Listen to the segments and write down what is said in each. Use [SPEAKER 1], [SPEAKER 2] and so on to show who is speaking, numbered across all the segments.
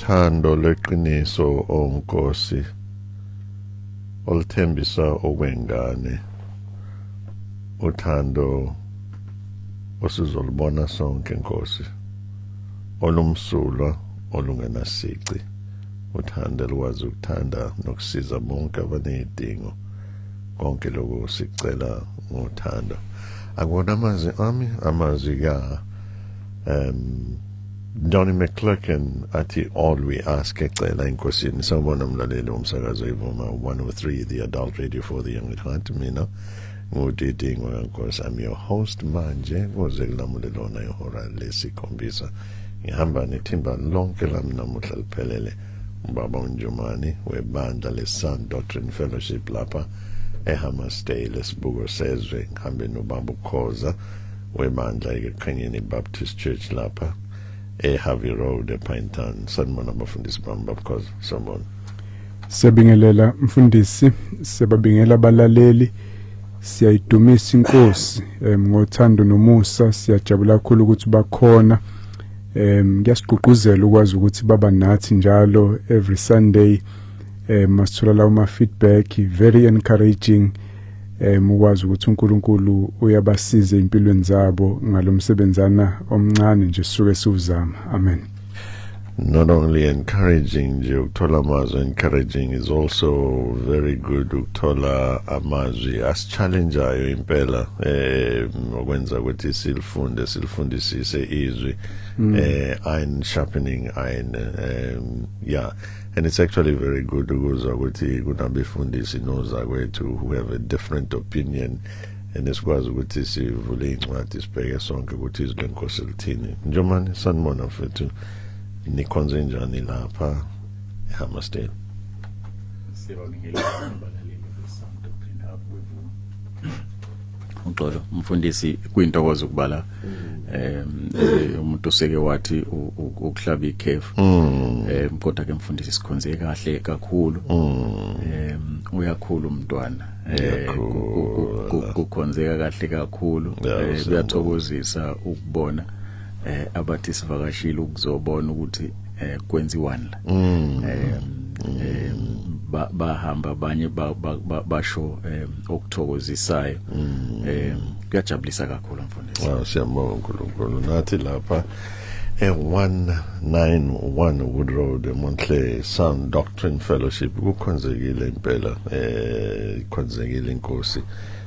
[SPEAKER 1] Uthando lweqiniso, O Nkosi, oluthembisa okwengane, uthando osizolubona sonke, Nkosi, olumsulwa, olungenasici, uthando elukwazi ukuthanda nokusiza bonke abanezidingo. Konke lokhu sicela ngothando. Akuwona amazwi ami, amazwi ka Donnie McClurkin athi "All We Ask", ecela enkosini. Sawubona mlaleli womsakazo iVuma 103, the adult radio for the young at heart. Mina nguDidingo kaNkosi, I'm your host manje kuze kulamule lona ihora lesikhombisa. Ngihamba nethimba lonke lami namuhla liphelele, ubaba uNjumani webandla le-Sound Doctrine Fellowship lapha eHammersdale, esibuko sezwe. Ngihambe nobaba uKhoza webandla eKhanyeni Baptist Church lapha eHarvey Road, ePinetown. Sanibona abafundisi bami. Babukhoza, sanibona.
[SPEAKER 2] Siyabingelela mfundisi, siyababingela abalaleli. Siyayidumisa inkosi ngothando nomusa. Siyajabula kakhulu ukuthi bakhona. Kuyasigqugquzela ukwazi ukuthi baba nathi njalo every Sunday. Masithola lawo ma feedback, very encouraging, ukwazi ukuthi uNkulunkulu uyabasiza empilweni zabo ngalomsebenzana omncane nje sisuke siwuzama. Amen.
[SPEAKER 1] Not only encouraging nje ukuthola amazwi encouraging, is also very good ukuthola amazwi asichallengeayo impela, okwenza ukuthi silifunde, silifundisise izwi, iron sharpening iron. Yeah, and it's actually very good ukuzwa ukuthi kunabefundisi nozakwethu who have a different opinion, and esikwazi ukuthi sivule incwadi, sibheke sonke ukuthi izwi lenkosi lithini. Njomani, sanibona mfethu, nikhonze njani lapha eHammersdale?
[SPEAKER 3] Siyababingelela abalaleli be-Sound Doctrine Hub kweVuma. Uxolo mfundisi, kuyintokozo ukubala umuntu oseke wathi ukuhlaba ikhefu, kodwa ke mfundisi, sikhonze kahle kakhulu. Uyakhula umntwana, kukhonzeka kahle kakhulu. Kuyathokozisa ukubona abathi sivakashile ukuzobona ukuthi kwenziwani la. Bahamba abanye basho okuthokozisayo. Kuyajabulisa kakhulu mfundisi.
[SPEAKER 1] Wow, siyambonga uNkulunkulu. Nathi lapha e-191 Wood Road, eMontle, Sound Doctrine Fellowship, kukhonzekile impela, ikhonzekile inkosi.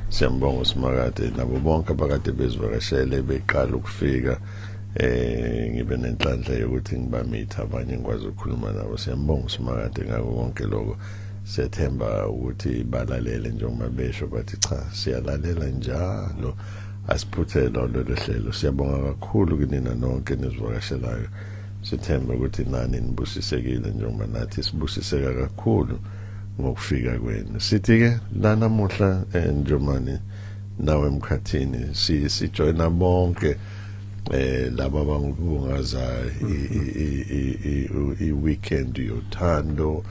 [SPEAKER 1] Siyambonga uSimakade nabo bonke abakade bezivakashele, beqala ukufika. Ngibe nenhlanhla yokuthi ngibameet abanye, ngikwazi ukukhuluma nabo. Siyambonga uSimakade ngako konke lokho. Siyethemba ukuthi balalele njengoba besho bathi cha, siyalalela njalo, asiphuthelwa lolu hlelo. Siyabonga kakhulu kinina nonke nizivakashelayo. Sithemba ukuthi nani nibusisekile njengoba nathi sibusiseka kakhulu ngokufika kwenu. Sithi-ke la namuhla, Njomani, nawe emkhathini, sijoyina bonke laba abangubungaza i-weekend yothando,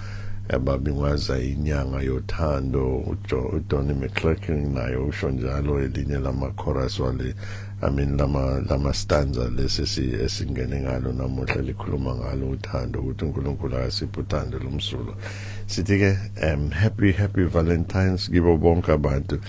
[SPEAKER 1] ababingwaza inyanga yothando. uDonnie McClurkin naye usho njalo, elinye lama chorus wale, I mean lama stanza lesi esingene ngalo namuhla, likhuluma ngalo uthando, ukuthi uNkulunkulu akasiphe uthando lomsulwa. Sithi ke happy, happy Valentines kibo bonke abantu.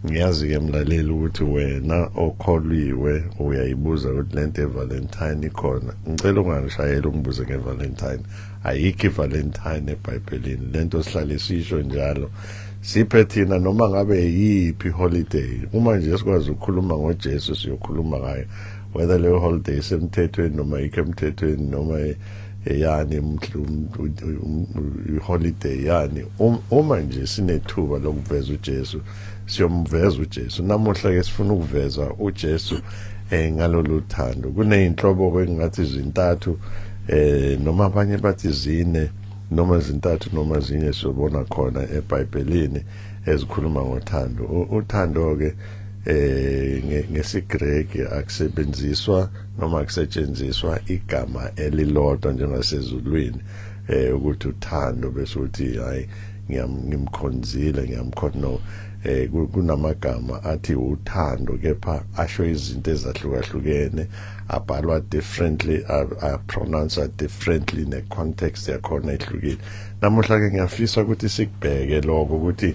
[SPEAKER 1] Ngiyazi ke mlaleli ukuthi wena okholiwe uyayibuza ukuthi lento eValentine ikhona. Ngicela ungangishayeli ungibuze ngeValentine. Ayikho iValentine eBhayibhelini. Lento sihlale sisho njalo. Siphe thina noma ngabe yiphi holiday, uma nje sikwazi ukukhuluma ngoJesu, siyokhuluma ngayo, whether leyo holiday isemthethweni noma ikho emthethweni noma yani i-holiday yani. Uma nje sinethuba lokuveza uJesu, siyomveza uJesu. Namuhla ke sifuna ukuveza uJesu ngalolu thando. Kuneyinhlobo engathi zintathu, noma abanye bathi zine, noma zintathu noma zinye, sizobona khona eBhayibhelini, ezikhuluma ngothando. Uthando ke ngesiGreki akusebenziswa noma akusetshenziswa igama elilodwa njengasezulwini, ukuthi uthando bese uthi hayi. Ngimkhonzile, ngiyamkhonza. No, kunamagama athi uthando kepha asho izinto ezahlukahlukene, abhalwa differently, are pronounced differently, ne context yakhona ehlukile. Namuhla ke ngiyafisa ukuthi sikubheke lokho, ukuthi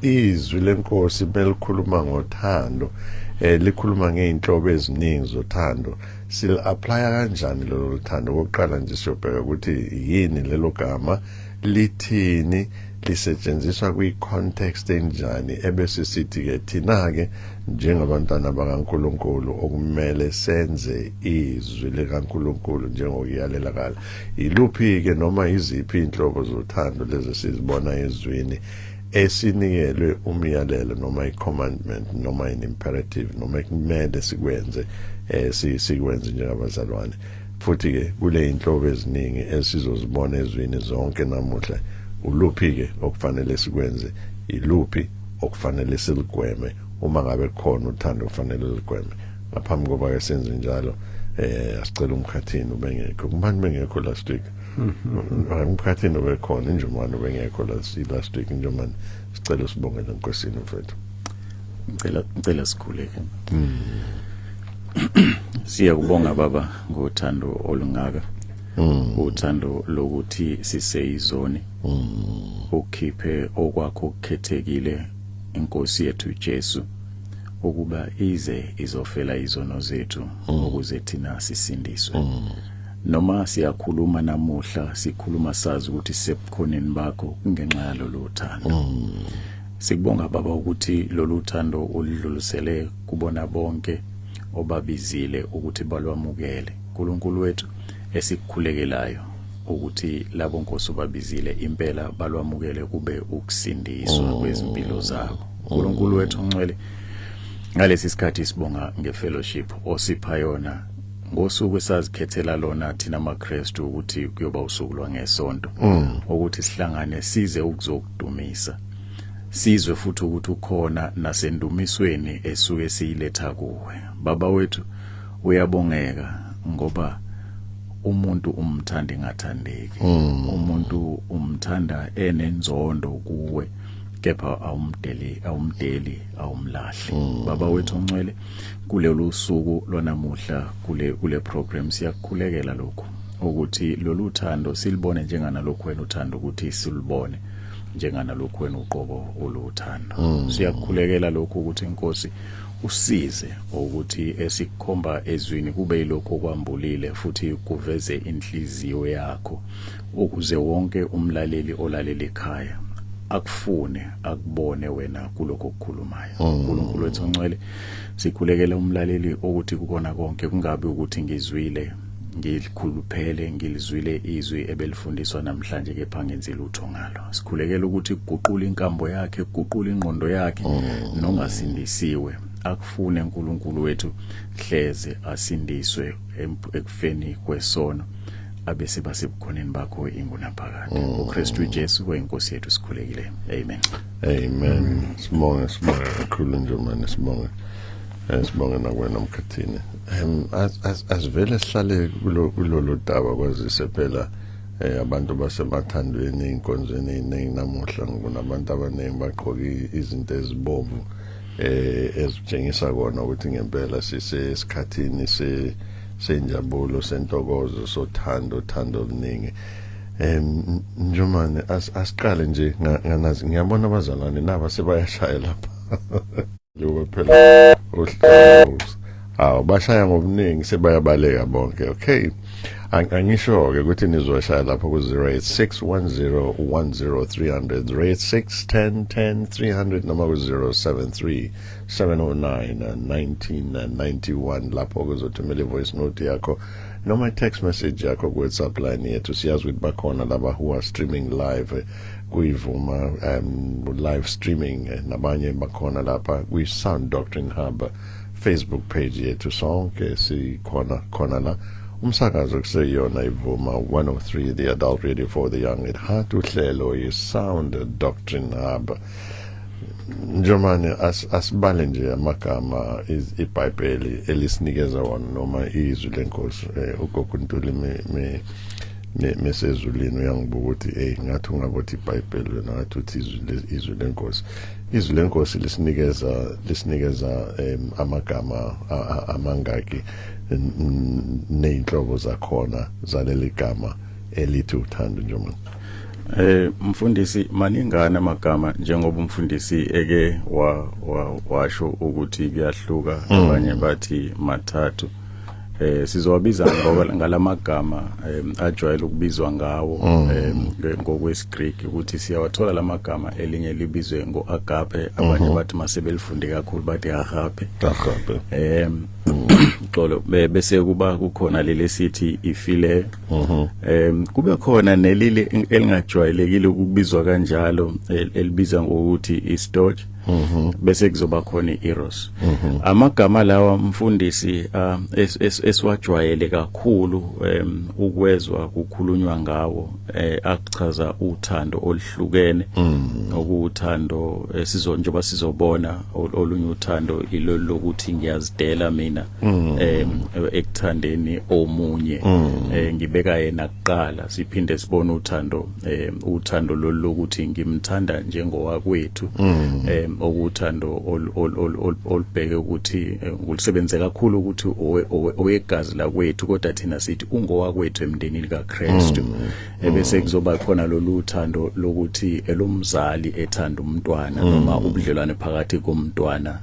[SPEAKER 1] izwi lenkosi belikhuluma ngothando, likhuluma ngeinhlobo eziningi zothando. Sil apply kanjani lolo thando? Okokuqala nje siyobheka ukuthi yini lelo gama, lithini, lisetshenziswa kwi-context enjani, ebese sithi ke thina ke njengabantwana bakaNkuluNkulu okumele senze izwi likaNkuluNkulu njengokuyalela kala. Iluphi ke noma iziphi inhlobo zothando lezi sizibona ezwini esinikelwe umyalelo noma i-commandment noma an imperative noma kumele sikwenze, sikwenze njengabazalwane? Futhi ke kule inhlobo eziningi esizozibona ezwini zonke namuhla, uluphi ke okufanele sikwenze, iluphi okufanele siligweme, uma ngabe khona uthando kufanele ligweme? Ngaphambi koba ke senze njalo, asicela umkhathini ubengekho, kubani bengekho last week? Umkhathini ubekhona, injumane ubengekho last week. Injumane, sicela usibongele enkosini, mfethu.
[SPEAKER 3] Ngicela sikhuleke. Siyakubonga baba ngothando olungaka, uthando lokuthi siseyizoni ukhiphe okwakho okukhethekile, inkosi yethu Jesu, ukuba ize izofela izono zethu ukuze thina sisindiswe. Noma siyakhuluma namuhla, sikhuluma sazi ukuthi sisebukhoneni bakho kungenxa yalolu thando. Sikubonga baba ukuthi lolu thando ulidlulisele kubona bonke obabizile ukuthi balwamukele. uNkulunkulu wethu, esikukhulekelayo ukuthi labo Nkosi ubabizile impela balwamukele, kube ukusindiswa kwezimpilo zabo. uNkulunkulu wethu ongcwele, ngalesi sikhathi sibonga ngefellowship osipha yona ngosuku esazikhethela lona thina amaKristu ukuthi kuyoba usuku lwangesonto, ukuthi sihlangane size ukuzokudumisa, sizwe futhi ukuthi ukhona nasendumisweni esuke siyiletha kuwe. Baba wethu, uyabongeka ngoba umuntu umthanda engathandeki, umuntu umthanda enenzondo kuwe, kepha awumdeli, awumdeli, awumlahli. Baba wethu ongcwele, kulolu suku lwanamuhla, kule program, siyakukhulekela lokhu ukuthi lolu thando silibone njenganalokhu wena uthanda ukuthi silibone, njenganalokhu wena uqobo oluthando. Siyakukhulekela lokhu ukuthi inkosi usize ukuthi esikukhomba ezwini kube yilokho okwambulile futhi kuveze inhliziyo yakho, ukuze wonke umlaleli olalela ekhaya akufune, akubone wena kulokho okukhulumayo. uNkulunkulu wethu ongcwele, sikhulekela umlaleli ukuthi kukona konke kungabi ukuthi ngizwile, ngikhuluphele, ngilizwile izwi ebelifundiswa namhlanje, kepha ngenzi lutho ngalo. Sikhulekela ukuthi kuguqule inkambo yakhe, kuguqule ingqondo yakhe, nongasindisiwe akufune uNkulunkulu wethu, hleze asindiswe ekufeni kwesono, abese basebukhoneni bakho ingunaphakade. uKristu Jesu oyinkosi yethu sikhulekile, amen.
[SPEAKER 1] Amen. Sibonge, sibonge kakhulu nje manje, sibonge. Sibonge nakwena mkhathini. Asivele sihlale kulolo daba, kwazise phela abantu basemathandweni inkonzweni eziningi namuhla. Ngibona abantu abaningi bagqoka izinto ezibomvu, ezitshengisa kona ukuthi ngempela sisesikhathini se senjabulo, sentokozo, sothando, thando oluningi. Njomane, asiqale nje nganazi, ngiyabona abazalwane naba sebayashaya lapha njengoba phela uhlelo awu bashaya ngobuningi, sebayabaleka bonke. Okay, angisho ke ukuthi nizoshaya lapho ku 086 10 10 300, 086 10 10 300, noma ku 073 709 1991, lapho kuzothumela i-voice note yakho noma i-text message yakho ku-WhatsApp line yethu. Siyazi ukuthi bakhona laba who are streaming live kuyivuma live streaming, nabanye bakhona lapha kwi-Sound Doctrine Hub Facebook page yethu. Sonke sikhona khona la. Umsakazo kuseyona ivuma 103, the adult radio for the young at heart. Uhlelo i-Sound Doctrine Hub. Njomane, asibale nje amagama iBhayibheli elisinikeza wona noma izwi lenkosi. Ugogo Ntuli me Mesezulwini uyangibuka ukuthi, hey, ngathi ungabothi iBhayibheli wena, ngathi uthi izwi lenkosi. Izwi lenkosi lisinikeza amagama amangaki neyinhlobo zakhona zaleli gama elithi uthando, njengoba
[SPEAKER 3] Mfundisi, maningana amagama, njengoba umfundisi eke washo ukuthi kuyahluka, abanye bathi mathathu. Sizowabiza ngoba ngalamagama ajwayele ukubizwa ngawo ngokwesiGreek, ukuthi siyawathola lamagama. Elinye libizwe ngoagape, abanye bathi masebelifunde kakhulu bathi agape.
[SPEAKER 1] Agape.
[SPEAKER 3] Xolo, bese kuba kukhona leli sithi iphileo, kube khona nelile elingajwayelekile ukubizwa kanjalo, elibiza ngokuthi istorge, bese kuzoba khona ieros. Amagama lawa, mfundisi, esiwajwayele kakhulu ukwezwa kukhulunywa ngawo, akuchaza uthando oluhlukene, okuthando sizo njengoba sizobona olunye uthando ilolu lokuthi ngiyazidela mina ekuthandeni omunye, ngibeka yena kuqala. Siphinde sibone uthando, uthando lolu lokuthi ngimthanda njengowakwethu, okuthando olubheke ukuthi ngulisebenze kakhulu ukuthi owegazi lakwethu, kodwa thina sithi ungowakwethu emndenini kaKristu. Ebese kuzoba khona lolu thando lokuthi elomzali ethanda umntwana, noma ubudlelwane phakathi komntwana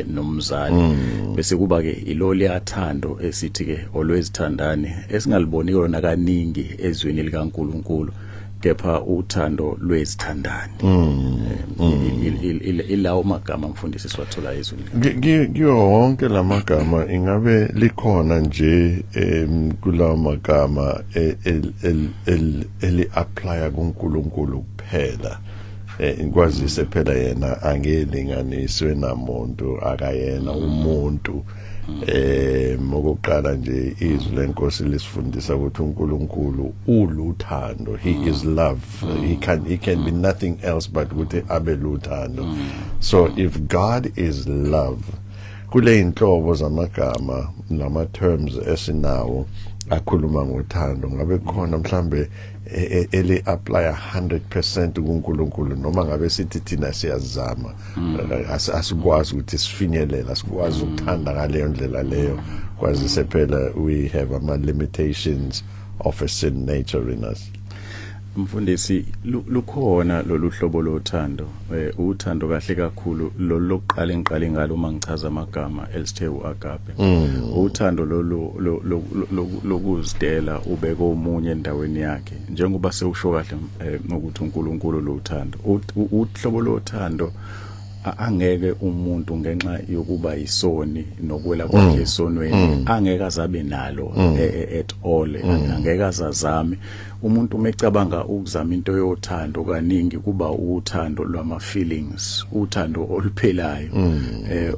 [SPEAKER 3] nomzali. Bese kuba ke iloli yathando esithi ke olwezithandane, esingaliboni yona kaningi ezwini likaNkuluNkulu, kepha uthando lwezithandane. Ilawo magama, mfundisi, siwathola ezwini.
[SPEAKER 1] Kiwo wonke lamagama, ingabe likhona nje kulawo magama eli apply kuNkulunkulu kuphela? Kwazise phela yena angelinganiswe namuntu, akayena umuntu. Okokuqala nje, izwi lenkosi lisifundisa ukuthi uNkulunkulu uluthando. He is love. He can be nothing else but ukuthi abe luthando. So if God is love, kule inhlobo zamagama nama terms esinawo akhuluma ngothando, ngabe khona mhlambe eli apply 100% kuNkulunkulu, noma ngabe sithi thina siyazama, asikwazi ukuthi sifinyelele, asikwazi ukuthanda ngaleyo ndlela leyo, kwazise phela we have ama limitations of a sin nature in us?
[SPEAKER 3] Mfundisi, lukhona lolu hlobo lothando, uthando kahle kakhulu lolu lokuqala engiqale ngalo uma ngichaza amagama, elisithe uagape, uthando lolu lokuzidela, ubeke omunye endaweni yakhe, njengoba sewusho kahle ukuthi uNkulunkulu lothando. Uhlobo lothando angeke umuntu, ngenxa yokuba yisoni nokwela kwakhe esonweni, angeke azabe nalo at all, angeke azazame. Umuntu uma ecabanga ukuzama into yothando, kaningi kuba uthando lwama feelings, uthando oluphelayo,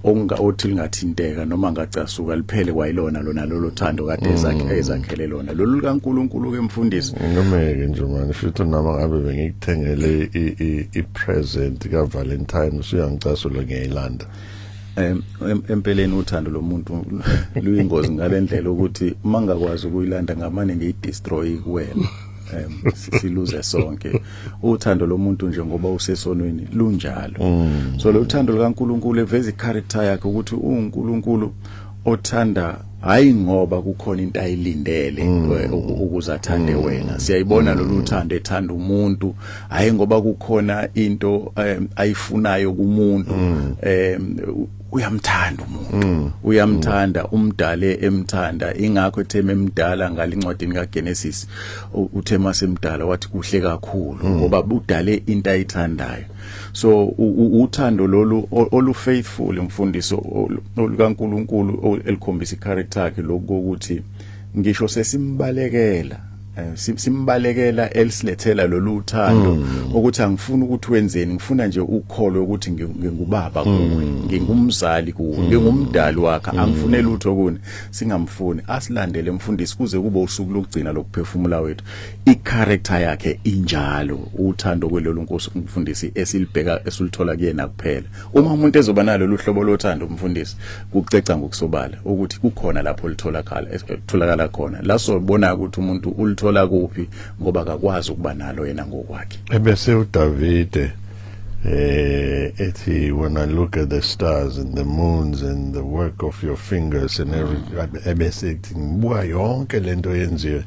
[SPEAKER 3] onga othi lingathinteka noma ngacasuka liphele kwayilona lona lolo thando kade ezakhele lona. Lolu likaNkuluNkulu ke, mfundisi.
[SPEAKER 1] Ngomeke nje manje futhi, noma ngabe bengikuthengele i-present ka Valentine, usuyangicasula, ngiyayilanda.
[SPEAKER 3] Empeleni uthando lomuntu luyingozi ngalendlela ukuthi uma ngakwazi ukuyilanda, ngamane ngiyidestroy kuwena, siluze sonke. Uthando lomuntu, nje ngoba usesonweni, lunjalo. So lo thando likaNkuluNkulu eveza icharacter yakhe ukuthi uNkulunkulu othanda, hayi ngoba kukhona into ayilindele ukuze athande wena. Siyayibona lolu thando, ethanda umuntu hayi ngoba kukhona into ayifunayo kumuntu. Uyamthanda umuntu, uyamthanda, umdale emthanda. Ingakho ethe emdala ngalincwadini kaGenesis, uthe masemdala wathi kuhle kakhulu, ngoba budale into ayithandayo. So uthando lolu olu faithful, mfundisi, olukaNkuluNkulu, elikhombisa icharacter yakhe, lokuthi ngisho sesimbalekela, simbalekela, elisilethela lolu thando ukuthi angifuni ukuthi wenzeni, ngifuna nje ukholwe ukuthi ngingubaba kuwe, ngingumzali kuwe, ngingumdali wakhe, angifune lutho kuni. Singamfuni, asilandele, mfundisi, kuze kube usuku lokugcina lokuphefumula wethu. Icharacter yakhe injalo. Uthando kwelolu Nkosi, mfundisi, esilibheka, esiluthola kuyena kuphela. Uma umuntu ezoba nalo luhlobo lothando, mfundisi, kuceca ngokusobala ukuthi kukhona lapho litholakala, etholakala khona la sobona ukuthi umuntu ulithola. Ulithola kuphi? Ngoba akakwazi ukuba nalo yena ngokwakhe.
[SPEAKER 1] Ebese uDavide ethi, "When I look at the stars and the moons and the work of your fingers and every," ebese ethi, "Ngibuka yonke lento yenziwe,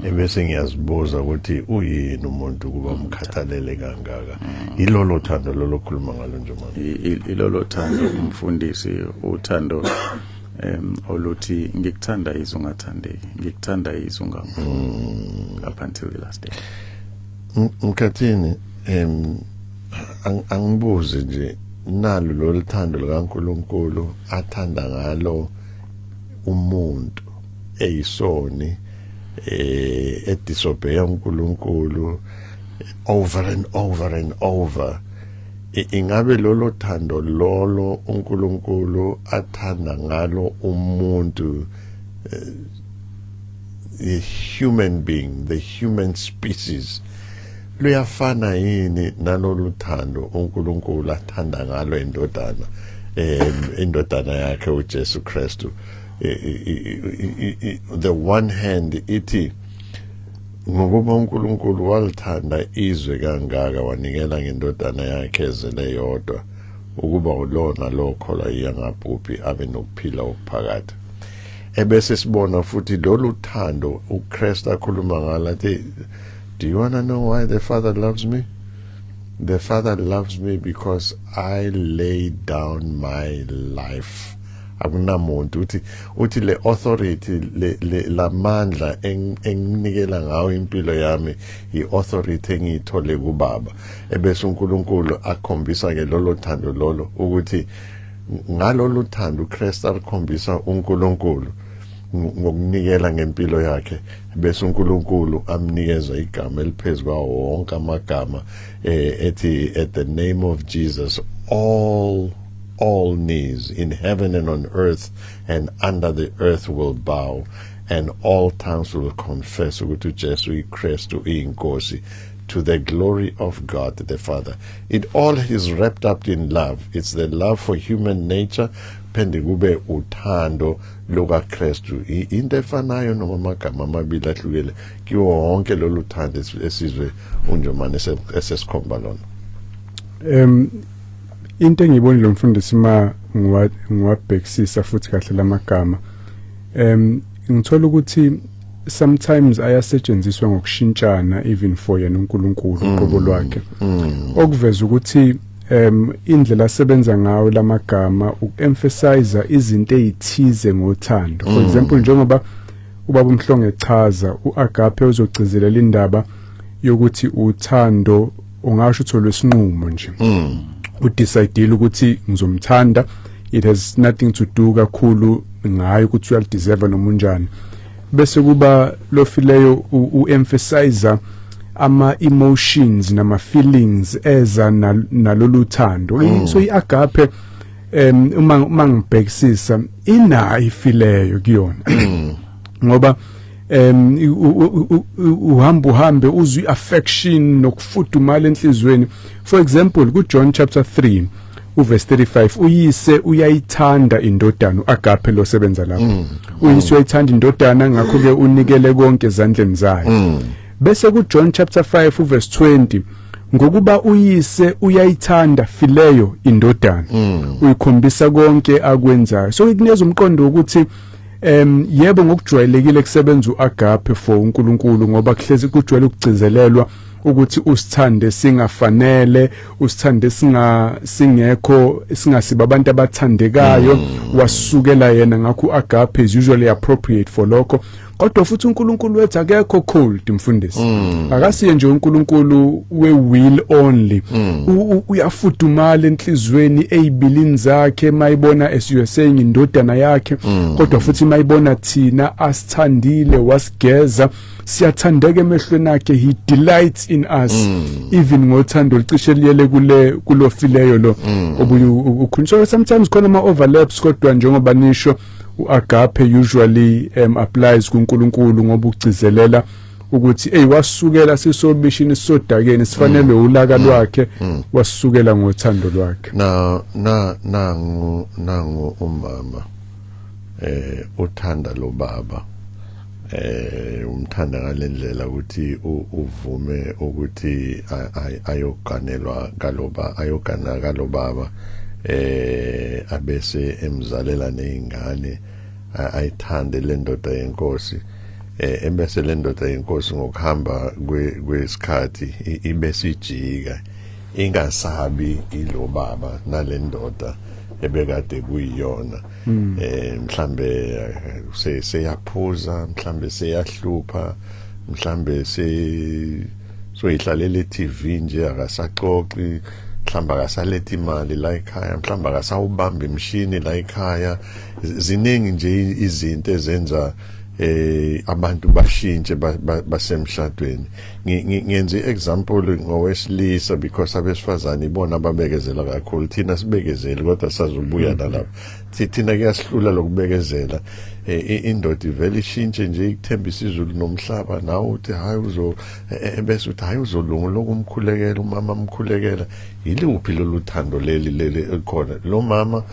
[SPEAKER 1] ebese ngiyazibuza ukuthi uyini umuntu kuba umkhathalele kangaka." Ilolo thando lolo khuluma ngalo nje manje.
[SPEAKER 3] Ilolo thando, umfundisi, uthando oluthi ngikuthanda izwe ungathandeki, ngikuthanda izwe ungangifuni, up until the last day.
[SPEAKER 1] Mkhathini, angibuze nje, nalo lolu thando likaNkuluNkulu athanda ngalo umuntu eyisoni, edisobey uNkulunkulu over and over and over, ingabe lolo thando lolo uNkulunkulu athanda ngalo umuntu, the human being, the human species, luyafana yini nalolu thando uNkulunkulu athanda ngalo indodana yakhe uJesu Kristu? The one hand ithi, "Ngokuba uNkulunkulu walithanda izwe kangaka, wanikela ngendodana yakhe ezele yodwa, ukuba ulona lokholwa iyangabhubhi, abe nokuphila okuphakade." Ebese sibona futhi lolu thando uKristu akhuluma ngalo, athi, "Do you want to know why the Father loves me? The Father loves me because I lay down my life." Akunamuntu uthi le authority, le lamandla enginikela ngawo impilo yami, i-authority engiyithole kubaba. Ebese uNkulunkulu akhombisa ke lolo thando lolo, ukuthi ngalolu thando uKristu alikhombisa uNkulunkulu ngokunikela ngempilo yakhe, bese uNkulunkulu amnikeza igama eliphezulu kwawo wonke amagama, ethi, "At the name of Jesus all knees in heaven and on earth and under the earth will bow, and all tongues will confess ukuthi uJesu iKristu uyinkosi, to the glory of God the Father." It all is wrapped up in love. It's the love for human nature, phinde kube uthando lukaKristu. Into efanayo noma amagama amabili ahlukile kiwo wonke lolu thando esizwe uNjomane esesikhomba lona?
[SPEAKER 2] Into engiyibonile, umfundisi, ma ngiwabhekisisa futhi kahle lamagama, ngithola ukuthi sometimes ayasetshenziswa ngokushintshana, even for yena uNkulunkulu uqobo lwakhe, okuveza ukuthi indlela asebenza ngayo lamagama ukuemphasize izinto ezithize ngothando. For example, njengoba ubaba uMhlongo echaza, uagape uzogcizelela indaba yokuthi uthando, ungasho ukuthi olwesinqumo nje, udecide ukuthi ngizomthanda. It has nothing to do kakhulu ngayo ukuthi uyalideserve noma unjani. Bese kuba lo phileo, uemphasize ama emotions nama feelings eza nalolu thando. So iagape, uma ngibhekisisa, inayo iphileo kuyona, ngoba uhamba uhambe uzwe affection nokufudumala enhlizweni. For example, ku John chapter 3 uverse 35, uyise uyayithanda indodana, uagape lo sebenza lapho, uyise uyayithanda indodana, ngakho ke unikele konke ezandleni zayo. Bese ku John chapter 5 uverse 20, ngokuba uyise uyayithanda, phileo, indodana, uyikhombisa konke akwenzayo. So ikunikeza umqondo ukuthi yebo, ngokujwayelekile kusebenza uagape for uNkulunkulu, ngoba kuhlezi kujwayele ukugcizelelwa ukuthi usithande singafanele, usithande singekho, singasiba abantu abathandekayo, wasukela yena. Ngakho uagape is usually appropriate for lokho. Kodwa futhi uNkulunkulu wethu akekho cold, mfundisi. Akasiye nje uNkulunkulu we will only. Uyafudumala enhlizweni, ezibilini zakhe, mayibona, as you are saying, indodana yakhe, kodwa futhi mayibona thina asithandile, wasigeza, siyathandeka emehlweni akhe. He delights in us, even ngothando licishe liyele kule kulo phileo lo obuye ukhuluma. So sometimes khona ama overlaps, kodwa njengoba nisho, uagape usually applies kuNkulunkulu, ngoba ugcizelela ukuthi hey, wasukela sisobishini, sisodakeni, sifanele ulaka lwakhe, wasukela ngothando lwakhe.
[SPEAKER 1] Na nangu umama uthanda lo baba. Umthanda ngalendlela ukuthi uvume ukuthi ayoganelwa kaloba, ayogana kalobaba, abese emzalela nezingane, ayithande le ndoda yenkosi, ebese le ndoda yenkosi ngokuhamba kwesikhathi ibe sijika, ingasabi ilo baba nale ndoda ebekade kuyiyona. Mhlambe seyaphuza, mhlambe seyahlupha, mhlambe se soyihlalela e-TV nje, akasaxoxi, mhlamba akasalethi imali la ekhaya, mhlamba akasawubamba imshini la ekhaya. Ziningi nje izinto ezenza abantu bashintshe basemshadweni. Ngenze example ngowesilisa because abesifazane ibona ababekezela kakhulu. Thina sibekezeli, kodwa sazobuya nalapho. Thina kuyasihlula lokubekezela. Indoda ivele ishintshe nje, ikuthembisa izulu nomhlaba, nawe uthi hayi uzo bese uthi hayi uzolunga, lokumkhulekela umama amkhulekela. Yiluphi lolu thando leli elikhona? Lo mama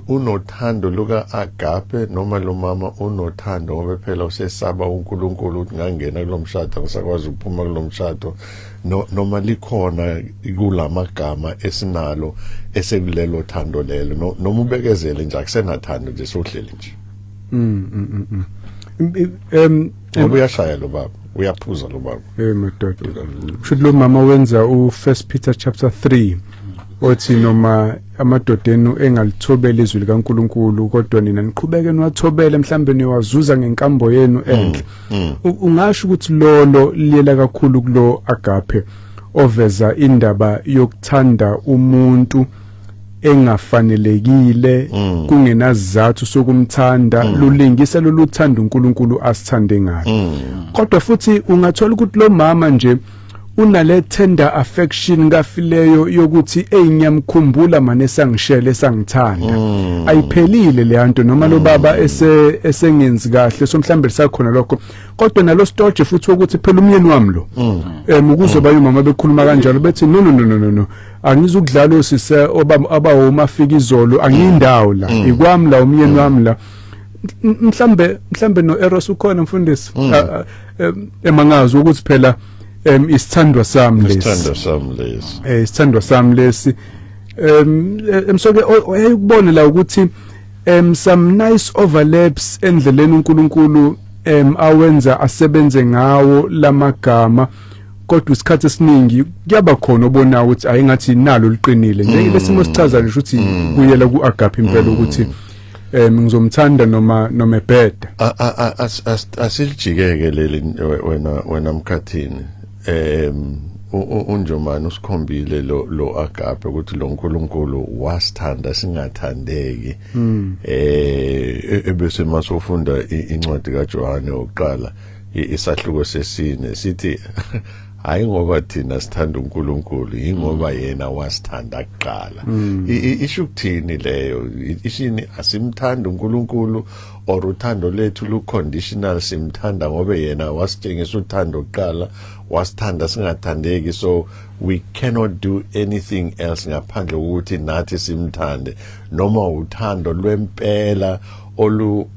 [SPEAKER 1] unothando luka agape, noma lo mama unothando ngoba phela usesaba uNkulunkulu ukuthi ngangena kulomshado angisakwazi ukuphuma kulomshado? No, noma likhona kulamagama esinalo esekulelo thando lelo, noma ubekezele nje, akusenathando nje, sohleli nje? Ngoba uyashaya lo baba, uyaphuza lo baba.
[SPEAKER 2] Madoda, kusho lo mama wenza u1 Peter chapter 3 othi noma amadoda enu engalithobeli izwi likaNkuluNkulu, kodwa nina niqhubeke niwathobele, mhlambe niwazuza ngenkambo yenu enhle. Ungasho ukuthi lolo liyela kakhulu kulo agape oveza indaba yokuthanda umuntu engafanelekile, kungenazathu sokumthanda, lulingisa lolu thando uNkulunkulu asithande ngalo. Kodwa futhi ungathola ukuthi lo mama nje unale tender affection kafileyo yokuthi, "Ey, ngiyamkhumbula mane sangishele, sangithanda." Ayiphelile le nto noma lo baba ese esengenzi kahle, so mhlambe lisakhona lokho. Kodwa nalo storge futhi ukuthi phela umyeni wami lo, ukuze baye mama bekhuluma kanjalo bethi, "No, no, no, no, no, no, angizukudlala osise abawo mafika izolo, angiyindawo la, ikwami la, umyeni wami la." Mhlambe no Eros ukhona, mfundisi, emangazi ukuthi phela isithandwa sami lesi.
[SPEAKER 1] Isithando sami lesi.
[SPEAKER 2] Isithandwa sami lesi. Emsoke oyayukubona la ukuthi some nice overlaps endleleni uNkulunkulu awenza asebenze ngawo lamagama, kodwa isikhathi esiningi kuyaba khona obona ukuthi ayingathi nalo liqinile njengelesimo sichaza nje ukuthi kuyela ku-agape impela, ukuthi ngizomthanda noma ebheda.
[SPEAKER 1] Asilijikeke leli, wena Mkhathini. Unjomani usikhombile lo agape ukuthi lo uNkulunkulu wasithanda singathandeki. Ebese masofunda incwadi kaJohane oqala, isahluko sesine, sithi hayi ngoba thina sithanda uNkulunkulu, ingoba yena wasithanda kuqala. Isho ukuthini leyo? Ishini? Asimthanda uNkulunkulu or uthando lethu lu conditional? Simthanda ngoba yena wasitshengisa uthando kuqala, wasithanda singathandeki, so we cannot do anything else ngaphandle kokuthi nathi simthande, noma uthando lwempela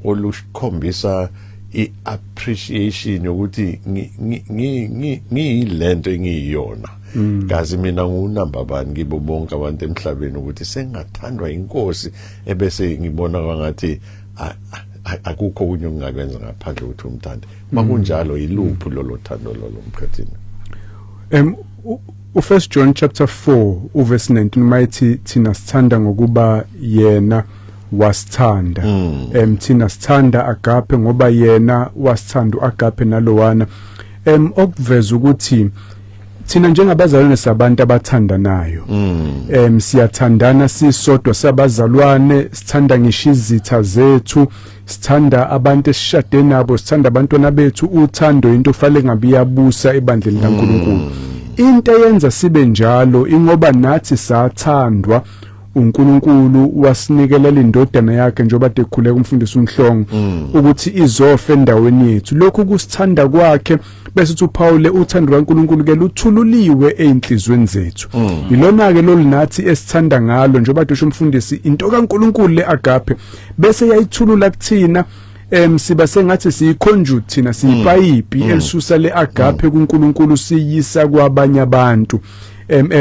[SPEAKER 1] olukhombisa i-appreciation yokuthi ngiyilento engiyiyona, kazi mina ngunumber bani kibo bonke abantu emhlabeni, ukuthi sengingathandwa inkosi, ebese ngibona kwangathi akukho okunye okungakwenza ngaphandle kokuthi umthande. Makunjalo, iluphi lolo thando lolo, Mkhathini?
[SPEAKER 2] U-First John chapter 4 uverse 19 mayithi, "Thina sithanda ngokuba yena wasithanda." Thina sithanda agape ngoba yena wasithanda, uagape nalowana okuveza ukuthi thina njengabazalwane sabantu abathandanayo. Siyathandana sisodwa sabazalwane, sithanda ngisho izitha zethu, sithanda abantu esishade nabo, sithanda abantwana bethu. Uthando into fanele ngabe iyabusa ebandleni kaNkuluNkulu. Into eyenza sibe njalo ingoba nathi sathandwa uNkulunkulu, wasinikelela indodana yakhe, njengoba dekhuleka umfundisi uMhlongo ukuthi izofa endaweni yethu. Lokhu kusithanda kwakhe, bese uthi uPaul, uthando lwaNkulunkulu ke luthululiwe einhlizweni zethu. Ilona ke lolunathi esithanda ngalo, njengoba dusho umfundisi, into kaNkulunkulu le agape bese yayithulula kuthina. Siba sengathi siyiconduit thina, siyipayipi elisusa le agape kuNkulunkulu siyisa kwabanye abantu, em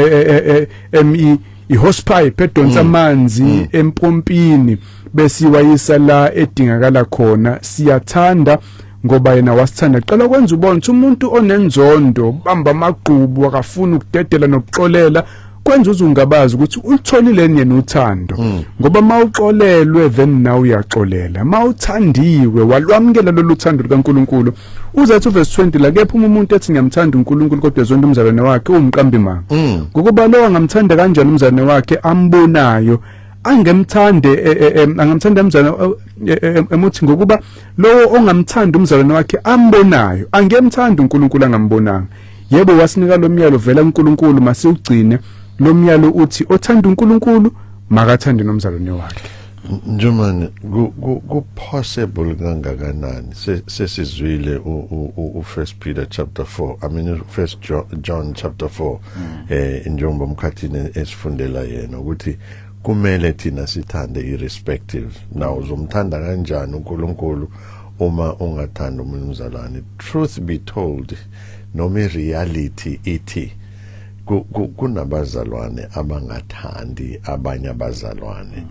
[SPEAKER 2] em i hosepipe edonsa amanzi empompini besiwayisa la edingakala khona. Siyathanda ngoba yena wasithanda. Qala kwenza ubone ukuthi umuntu onenzondo, bamba amagqubu, akafuni ukudedela nokuxolela, kwenza uzungabazi ukuthi ulitholile yena uthando, ngoba mawuxolelwe then nawe uyaxolela. Mawuthandiwe, walwamukela lolu thando likaNkuluNkulu. Uzathi uverse 20 la: "Kepha uma umuntu ethi ngiyamthanda uNkulunkulu kodwa ezonda umzalwane wakhe, uwumqambi manga. Ngokuba lo angamthanda kanjani umzalwane wakhe ambonayo, angemthande angamthanda umzalwane emuthi, ngokuba lowo ongamthanda umzalwane wakhe ambonayo angemthanda uNkulunkulu angambonanga. Yebo, wasinika lo myalo vela kuNkulunkulu, masiwugcine lo myalo uthi othanda uNkulunkulu makathande nomzalwane wakhe."
[SPEAKER 1] Njumane, ku possible kangakanani, sesizwile u First Peter chapter 4, I mean First John chapter 4, njengoba umkhathini esifundela yena ukuthi kumele thina sithande irrespective. Now uzomthanda kanjani uNkulunkulu uma ungathanda omunye umzalwane? Truth be told, noma ireality ithi kunabazalwane abangathandi abanye abazalwane,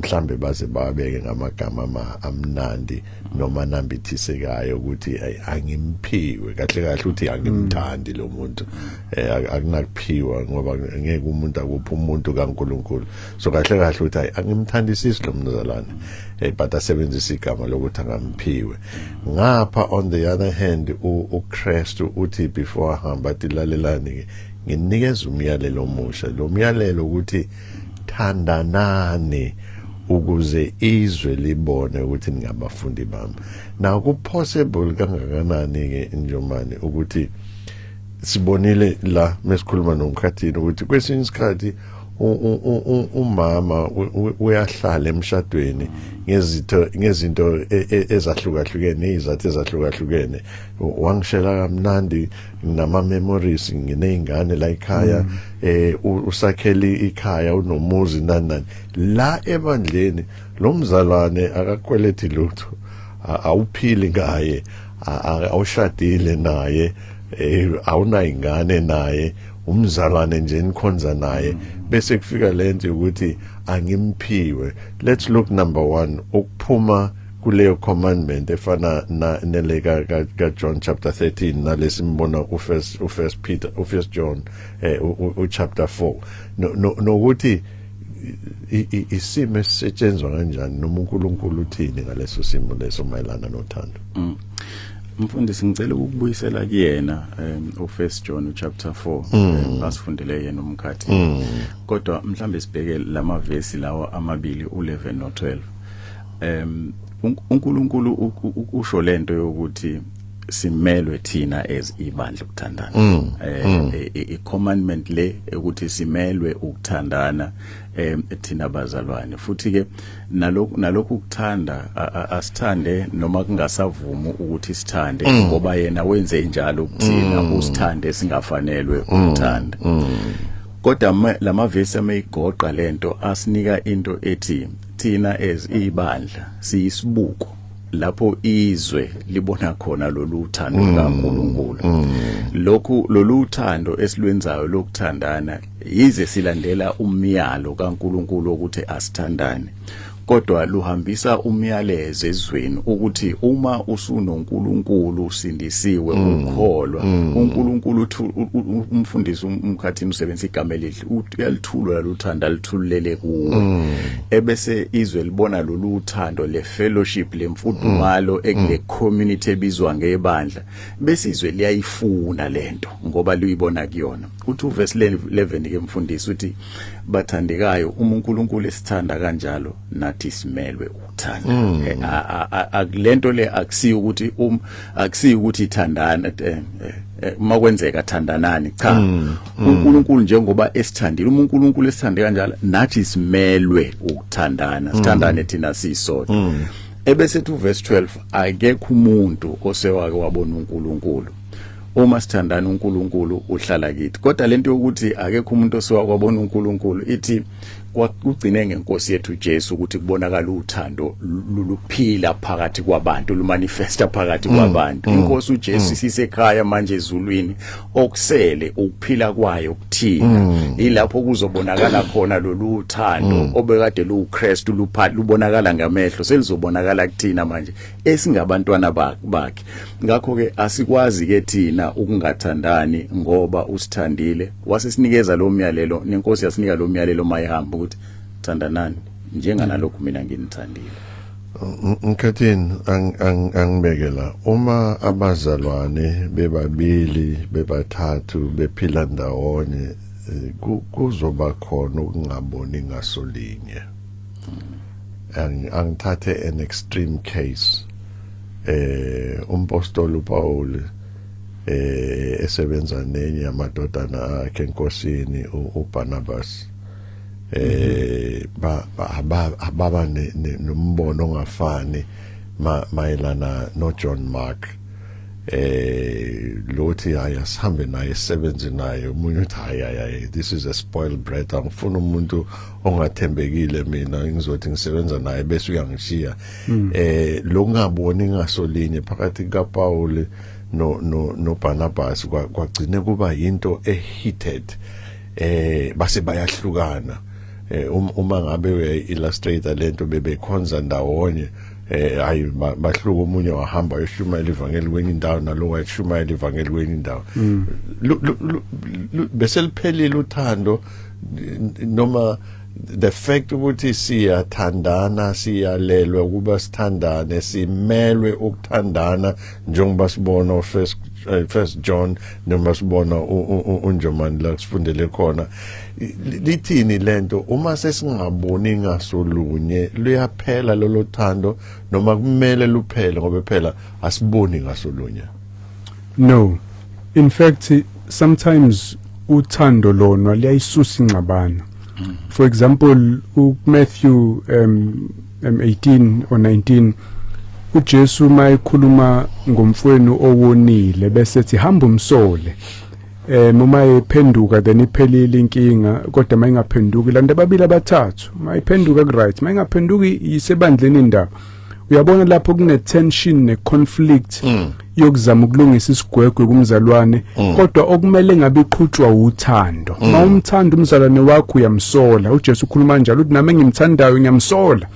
[SPEAKER 1] mhlambe baze babeke ngamagama amnandi noma nambithisekayo ukuthi, "Ayi, angimphiwe." Kahle kahle uthi angimthandi lo muntu. Akunakuphiwa ngoba ngeke umuntu akuphi umuntu kaNkuluNkulu. So kahle kahle uthi, "Ayi, angimthandisisi lo mzalwane," but asebenzisa igama lokuthi angamphiwe. Ngapha on the other hand, uKristu uthi before ahamba athi, "Lalelani ke, nginikeza umyalelo omusha, lo myalelo ukuthi thandanani ukuze izwe libone ukuthi ningabafundi bami." Now ku possible kangakanani ke, Njomani, ukuthi sibonile la mesikhuluma nomkhathini ukuthi kwesinye isikhathi umama uyahlala emshadweni ngezinto ezahlukahlukene, izathu ezahlukahlukene: wangishela kamnandi, nama memories, nginezingane la ekhaya, usakhele ikhaya, unomuzi, nani nani. La ebandleni lo mzalwane akakweleti lutho, awuphili ngaye, awushadile naye, awunayingane naye, umzalwane nje nikhonza naye, bese kufika lento ukuthi angimphiwe. Let's look number 1, ukuphuma kuleyo commandment efana na nele ka John chapter 13 nalesimbona u First Peter, u First John u chapter 4, no nokuthi isimo esisetshenzwa kanjani noma uNkulunkulu uthini ngaleso simo leso mayelana nothando.
[SPEAKER 3] Mfundisi, ngicela ukubuyisela kuyena uFirst John chapter 4 asifundele yena umkhathi, kodwa mhlambe sibheke lamavesi lawa amabili, u11 no12. uNkulunkulu usho lento yokuthi simelwe thina as ibandla ukuthandana, i commandment le ukuthi simelwe ukuthandana thina bazalwane. Futhi ke nalokhu ukuthanda, asithande noma kungasavumi ukuthi sithande, ngoba yena wenze njalo kuthina, usithande singafanelwe ukuthanda. Kodwa lamavesi ameyigoqa lento asinika into ethi thina as ibandla siyisibuko lapho izwe libona khona lolu thando likaNkuluNkulu. Lokhu lolu thando esilwenzayo lokuthandana, yize silandela umyalo kaNkuluNkulu ukuthi asithandane, kodwa luhambisa umyalezo ezweni ukuthi uma usunoNkulunkulu, usindisiwe, ukholwa uNkulunkulu, umfundisi umkhathini usebenzisa igama elihle, uyalithulula luthanda, alithululele kuwe, ebese izwe libona lolu thando, le fellowship, lemfudumalo ekule community ebizwa ngebandla, bese izwe liyayifuna lento ngoba luyibona kuyona. Uthi uverse 11 ke mfundisi, uthi, "Bathandekayo, uma uNkulunkulu esithanda kanjalo, nathi simelwe ukuthanda." Akulento le akusiyo ukuthi akusiyo ukuthi ithandana, uma kwenzeka thandanani, cha. uNkulunkulu njengoba esithandile, uma uNkulunkulu esithande kanjalo, nathi simelwe ukuthandana, sithandane thina sisodwa. Ebese ethi uverse 12, "Akekho umuntu osewake wabona uNkulunkulu. Uma sithandana, uNkulunkulu uhlala kithi." Kodwa lento yokuthi akekho umuntu osewake wabona uNkulunkulu ithi Kugcine ngenkosi yethu Jesu ukuthi kubonakala uthando luphila phakathi kwabantu, lumanifesta phakathi kwabantu. Inkosi uJesu isisekhaya manje ezulwini, okusele ukuphila kwayo kuthina. Ilapho kuzobonakala khona lolu thando obekade luuKristu lubonakala ngamehlo, selizobonakala kuthina manje esingabantwana bakhe. Ngakho ke asikwazi ke thina ukungathandani, ngoba usithandile wasesinikeza lo myalelo, nenkosi yasinika lo myalelo mayihamba ukuthi thandanani njenganalokhu mina nginithandile.
[SPEAKER 1] Nkhathini, angibeke la: uma abazalwane bebabili, bebathathu bephila ndawonye, kuzoba khona ukungaboni ngasolinye. Angithathe an extreme case, umpostoli uPaul esebenza nenye yamadodana akhe enkosini, uBarnabas, ba ababa nombono ongafani mayelana no John Mark. Lothi, "Hayi, asihambe naye, sisebenze naye." Umunye uthi, "Hayi, hayi, hayi, this is a spoiled brat, angifuna umuntu ongathembekile mina, ngizothi ngisebenza naye bese uyangishiya." Lokungaboni ngasolinye phakathi kaPaul no Barnabas kwagcine kuba into eheated, base bayahlukana. Uma ngabe uya-illustrate lento, bebekhonza ndawonye, hayi, bahluka, omunye wahamba wayoshumayela ivangeli kwenye indawo, nalo wayeshumayela ivangeli kwenye indawo. Bese liphelile uthando, noma the fact ukuthi siyathandana, siyalelwe ukuba sithandane, simelwe ukuthandana, njengoba sibona first John, noma sibona uNjomani la sifundele khona, lithini lento? Uma sesingaboni ngasolunye, luyaphela lolo thando, noma kumele luphele, ngoba phela asiboni ngasolunye?
[SPEAKER 2] No, in fact, sometimes uthando lona liyayisusa ingxabano. For example, uMatthew 18 or 19, uJesu mayekhuluma ngomfowenu owonile, bese ethi, "Hamba umsole, uma ephenduka then iphelile inkinga, kodwa mayingaphenduki landa ababili abathathu. Mayiphenduka ku right, mayingaphenduki isebandleni indaba." Uyabona lapho kune tension ne conflict yokuzama ukulungisa isigwegwe kumzalwane, kodwa okumele ngabe iqhutshwa uthando. Mawumthanda umzalwane wakho, uyamsola. uJesu ukhuluma njalo, uthi, "Nami engimthandayo ngiyamsola."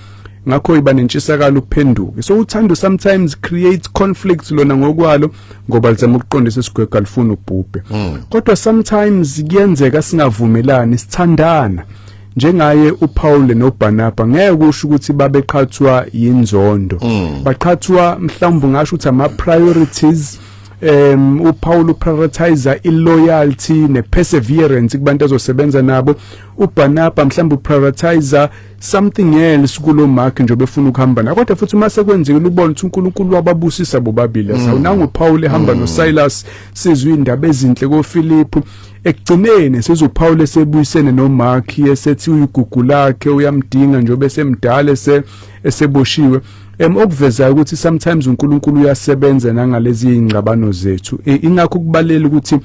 [SPEAKER 2] Ngakho iba nentshisakalo ukuphenduka. So uthando sometimes creates conflicts lona ngokwalo, ngoba lizama ukuqondisa isigwegwe, alifuna ubhubhe. Kodwa sometimes kuyenzeka singavumelani sithandana, njengaye uPaul noBarnaba. Ngeke kusho ukuthi babeqhathwa yinzondo, baqhathwa mhlawumbe ngasho ukuthi ama priorities. uPaul uprioritize iloyalty neperseverance kubantu azosebenza nabo, uBarnaba mhlawumbe uprioritize something else kulo Mark nje befuna ukuhamba na. Kodwa futhi uma sekwenzekile, ubona ukuthi uNkulunkulu wababusisa bobabili. Sawunanga uPaul ehamba noSilas, sizwe indaba ezinhle koPhilip. Ekugcineni sizwe uPaul esebuyisene noMark, esethi uyigugu lakhe, uyamdinga nje besemdala eseboshiwe, okuvezayo ukuthi sometimes uNkulunkulu uyasebenza nangalezi ingxabano zethu. Ingakho kubalulekile ukuthi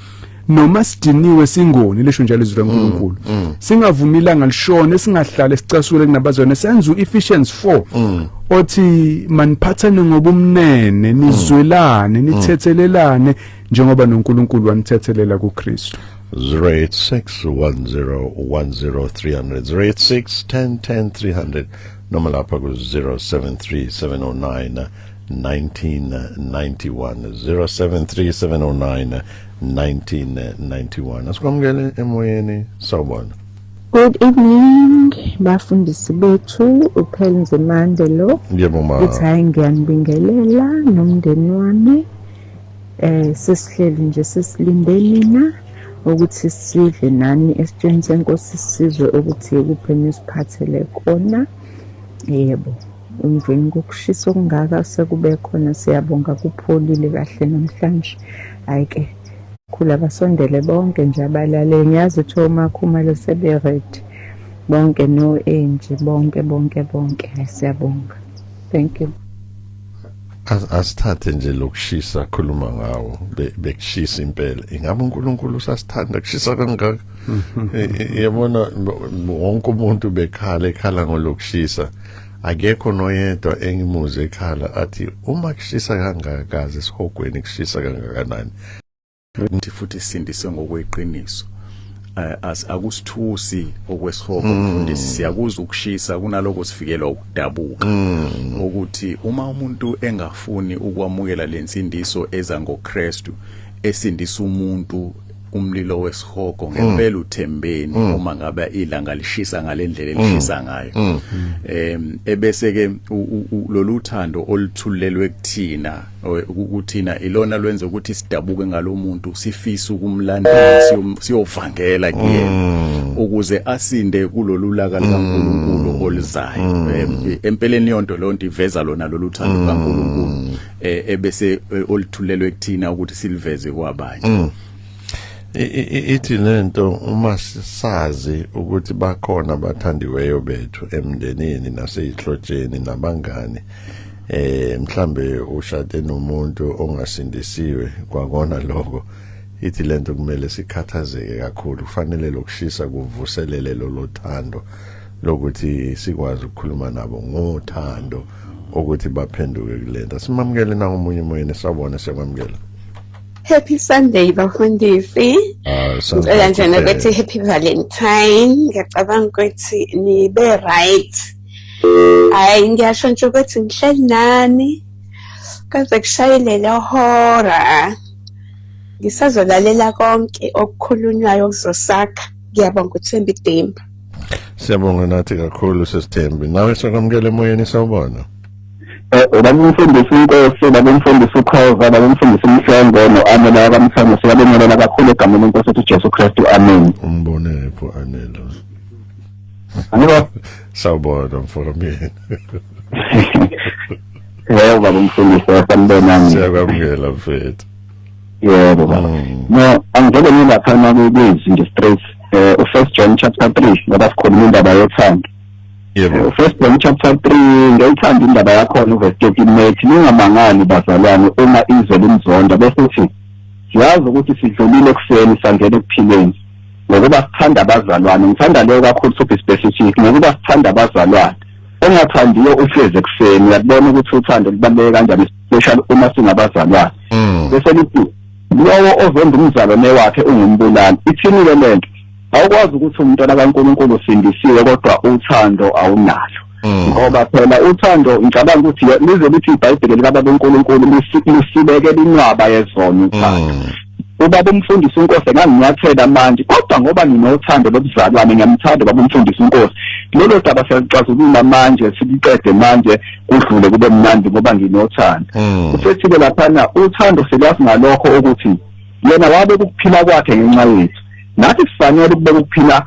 [SPEAKER 2] noma sidiniwe singoni, lisho njalo izwi laNkulunkulu, singavumi ilanga lishone singahlale sicasule kunabazalwane. Senze uEphesians 4 othi maniphathane ngobumnene, nizwelane, nithethelelane njengoba noNkulunkulu wanithethelela kuKristu.
[SPEAKER 1] 086 10 10 300, 086 10 10 300, noma lapha ku 073 709 1991, 073 709 1991. Asikwamukele emoyeni, sawubona.
[SPEAKER 4] Good evening, bafundisi bethu. uPhel Nzimande lo.
[SPEAKER 1] Yebo ma.
[SPEAKER 4] Uthi hayi, ngiyanibingelela nomndeni wami. Sesihleli nje sesilinde nina ukuthi sidle nani esitsheni senkosi, sizwe ukuthi kuphi nisiphathele kona. Yebo, emveni kokushisa okungaka sekube khona, siyabonga kupholile kahle namhlanje. Hhayi-ke, khula basondele bonke nje abalaleli. Ngiyazi ukuthi oMakhumalo sebe-ready bonke, no-Angie, bonke bonke bonke. Hhayi, siyabonga, thank you.
[SPEAKER 1] Asithathe nje lokushisa, khuluma ngawo, bekushisa impela. Ingabe uNkulunkulu usasithanda kushisa kangaka? Yabona, wonke umuntu bekhala, ekhala ngolokushisa, akekho noyedwa engimuze ekhala athi uma kushisa kangakazi esihogweni kushisa kangakanani.
[SPEAKER 3] Ukuthi futhi sisindiswe ngokweqiniso, as akusithusi okwesihogo, mfundisi. Siyakuzwa ukushisa, kunaloko sifikelwa ukudabuka ukuthi uma umuntu engafuni ukwamukela lensindiso eza ngoKristu, esindisa umuntu umlilo wesihogo, ngempela uthembeni uma ngabe ilanga lishisa ngalendlela elishisa ngayo? Ebese ke lolu thando oluthulelwe kuthina, ukuthina ilona lwenza ukuthi sidabuke ngalomuntu, sifisa ukumlandela, siyovangela kuyena ukuze asinde kulolu laka likaNkuluNkulu oluzayo. Empeleni yonto lonto iveza lona lolu thando likaNkuluNkulu, ebese oluthulelwe kuthina ukuthi siliveze kwabanye.
[SPEAKER 1] Ithi lento, uma sazi ukuthi bakhona abathandiweyo bethu emndenini naseyihlotsheni nabangani, mhlambe ushade nomuntu ongasindisiwe, kwakona lokho, ithi lento kumele sikhathazeke kakhulu. Kufanele lokushisa kuvuselele lolo thando lokuthi sikwazi ukukhuluma nabo ngothando ukuthi baphenduke kulento. Simamukele nangomunye emoyeni. Sawubona, siyakwamukela.
[SPEAKER 5] Happy Sunday, bafundisi.
[SPEAKER 1] Ah.
[SPEAKER 5] Ngicela nje nokuthi happy Valentine. Ngiyacabanga ukuthi nibe right. Hayi, ngiyasho nje ukuthi ngihleli nani. Kaze kushayile le hora. Ngisazolalela konke okukhulunywayo okuzosakha. Ngiyabonga, uThembi Demba.
[SPEAKER 1] Siyabonga nathi kakhulu, sesithembi. Nawe sakwamukela emoyeni, sawubona.
[SPEAKER 6] Ubaba umfundisi inkosi, baba umfundisi uKhova, baba umfundisi uMhlongo no-Anela kaMthamo, siyabingelela kakhulu egameni lenkosi ethu Jesu Kristu, amen.
[SPEAKER 1] Umbone pho Anela?
[SPEAKER 6] Angibo.
[SPEAKER 1] Sawubona, mfokamini.
[SPEAKER 6] Yebo, baba umfundisi, sanibonani.
[SPEAKER 1] Siyakwamukela, mfethu.
[SPEAKER 6] Yebo, baba. No, angivele ngilaphana kwezi nje straight, uFirst John chapter 3, ngoba sikhuluma indaba yothando. First John chapter 3, ngiyayithanda indaba yakhona, uverse 13 methi, "Ningamangali, bazalwane, uma izwe limzonda." Bese uthi, "Siyazi ukuthi sidlulile ekufeni sangena ekuphileni ngokuba sithanda abazalwane." Ngithanda leyo kakhulu, to be specific, ngokuba sithanda abazalwane. Ongathandiyo uhlezi ekufeni. Uyakubona ukuthi uthando lubaluleke kanjani, especially uma singabazalwane. Bese lithi, "Lowo ozonda umzalwane wakhe ungumbulali." Ithini-ke lento? Awukwazi ukuthi umntwana kaNkulunkulu usindisiwe kodwa uthando awunalo, ngoba phela uthando, ngicabanga ukuthi lize lithi iBhayibheli likababa uNkulunkulu, lusibekela inqwaba yezono uthando. Ubaba umfundisi uNkosi enganginyathela manje, kodwa ngoba nginothando lobuzalwane, ngiyamthanda ubaba umfundisi uNkosi, lolo daba siyaluxazulula manje, siliqede manje, kudlule kube mnandi, ngoba nginothando. Usethile laphana, uthando silazi ngalokho ukuthi yena wabe ukuphila kwakhe ngenxa yethu, nathi sifanele ukubeka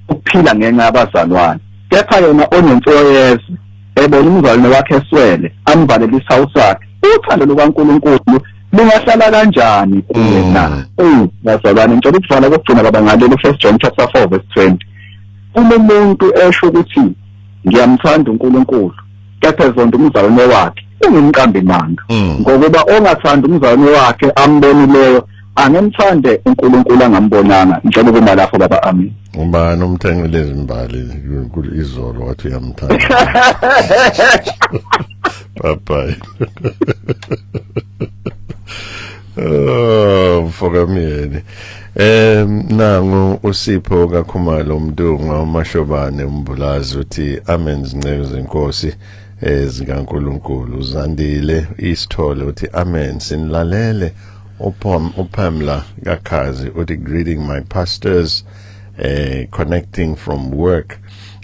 [SPEAKER 6] ukuphila ngenxa yabazalwane. Kepha yena onemfuyo yezwe, ebona umzalwane wakhe eswele, amvalele isawu sakhe, uthando lukaNkulunkulu lungahlala kanjani kuye na? Eyi bazalwane, ngicela ukuvala kokugcina, baba, ngalelo First John chapter 4 verse 20. Uma umuntu esho ukuthi ngiyamthanda uNkulunkulu, kepha ezonda umzalwane wakhe, ungumqambi manga, ngokuba ongathanda umzalwane wakhe ambonileyo angemthande uNkulunkulu angambonanga. Ngicela ukuma lapho, baba, amen.
[SPEAKER 1] Ubani umthengele izimbali izolo wathi uyamthanda? Bye bye. Oh, mfokamyeni. Nangu uSipho kaKhumalo uMntunga uMashobane uMbulazi uthi amen, zinceku zenkosi ezikaNkuluNkulu. Zandile isithole uthi amen, sinilalele. UPamela kaKhazi uthi greeting my pastors, connecting from work.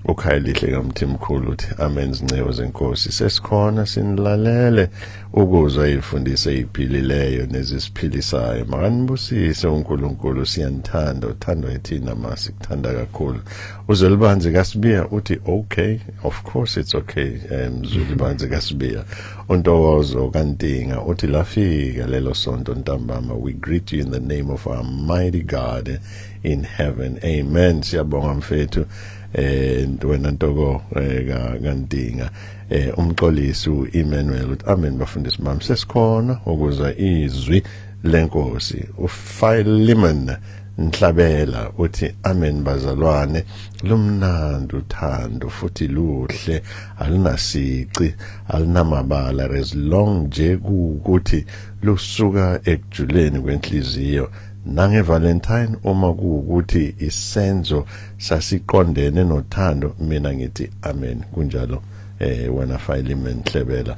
[SPEAKER 1] Ukhayelihle kaMthimkhulu uthi amen, zinceku zenkosi, sesikhona sinilalele ukuzwa ifundise eziphilileyo nezisiphilisayo. Makanibusise uNkulunkulu, siyanithanda, uthando ethina masikuthanda kakhulu. Uzwelibanzi kaSibiya uthi okay, of course it's okay. Zwelibanzi kaSibiya. Untokozo kaNtinga uthi lafika lelo sonto ntambama, we greet you in the name of our mighty God. in heaven. Amen. Siyabonga mfethu, wena Ntoko kaNdinga. Umxolisi uEmmanuel uthi amen bafundisi bami, sesikhona ukuza izwi lenkosi. uPhilemon Nhlabela uthi amen bazalwane, lumnandi uthando futhi luhle, alunasici, alunamabala, as long nje kuukuthi lusuka ekujuleni kwenhliziyo. Nange Valentine uma kuukuthi isenzo sasiqondene nothando, mina ngithi amen. Kunjalo wena Philemon Nhlebela.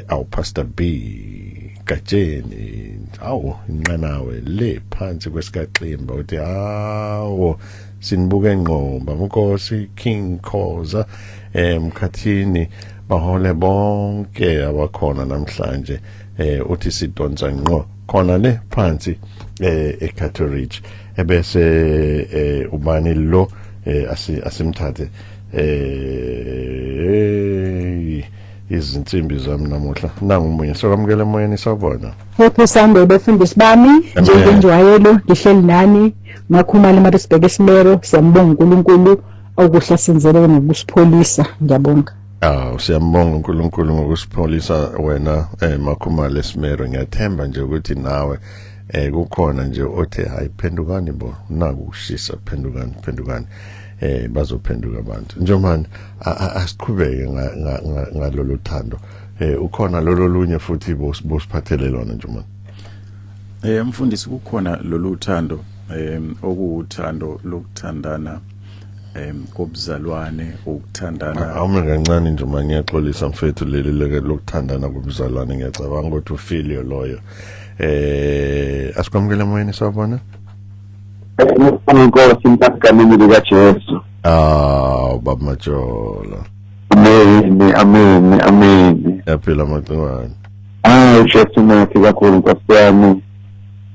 [SPEAKER 1] Awu Pastor B Gatsheni, awu inqanawe le phansi kwesikaximba, uthi awu sinibuke ngqomba Nkosi King Khoza emkhathini, bahole bonke abakhona namhlanje. Uthi sidonsa ngqo khona le phansi eCato Ridge. Ebese ubani lo asimthathe izinsimbi zami namuhla. Nangu umunye sokwamukela emoyeni, sawubona.
[SPEAKER 7] Happy Sunday bafundisi bami, njengenjwayelo ngihleli nani Makhumalo Marisibheke Simero. Siyambonga uNkulunkulu okuhle senzele ngokusipholisa, ngiyabonga.
[SPEAKER 1] Ah, siyambonga uNkulunkulu ngokusipholisa wena Makhumalo Simero. Ngiyathemba nje ukuthi nawe kukhona nje othe hayi phendukani bo, naku kushisa, phendukani phendukani, bazophenduka abantu. Njengoba asiqhubeke ngalolu thando, ukhona lolo lunye futhi bosiphathele lona njengoba
[SPEAKER 3] mfundisi, kukhona lolu thando okuwuthando lokuthandana kobuzalwane, ukuthandana.
[SPEAKER 1] Awume kancane nje manje, ngiyaxolisa mfethu, leli lokuthandana kobuzalwane ngiyacabanga ukuthi ufilio loyo. Asikwamukele emoyeni, sawubona.
[SPEAKER 6] Inkosi egameni lika Jesu.
[SPEAKER 1] Ah, baba Majola.
[SPEAKER 6] Amen, amen, amen.
[SPEAKER 1] Yaphila macingwane.
[SPEAKER 6] Ah, Jesu nathi kakhulu Nkosi yami.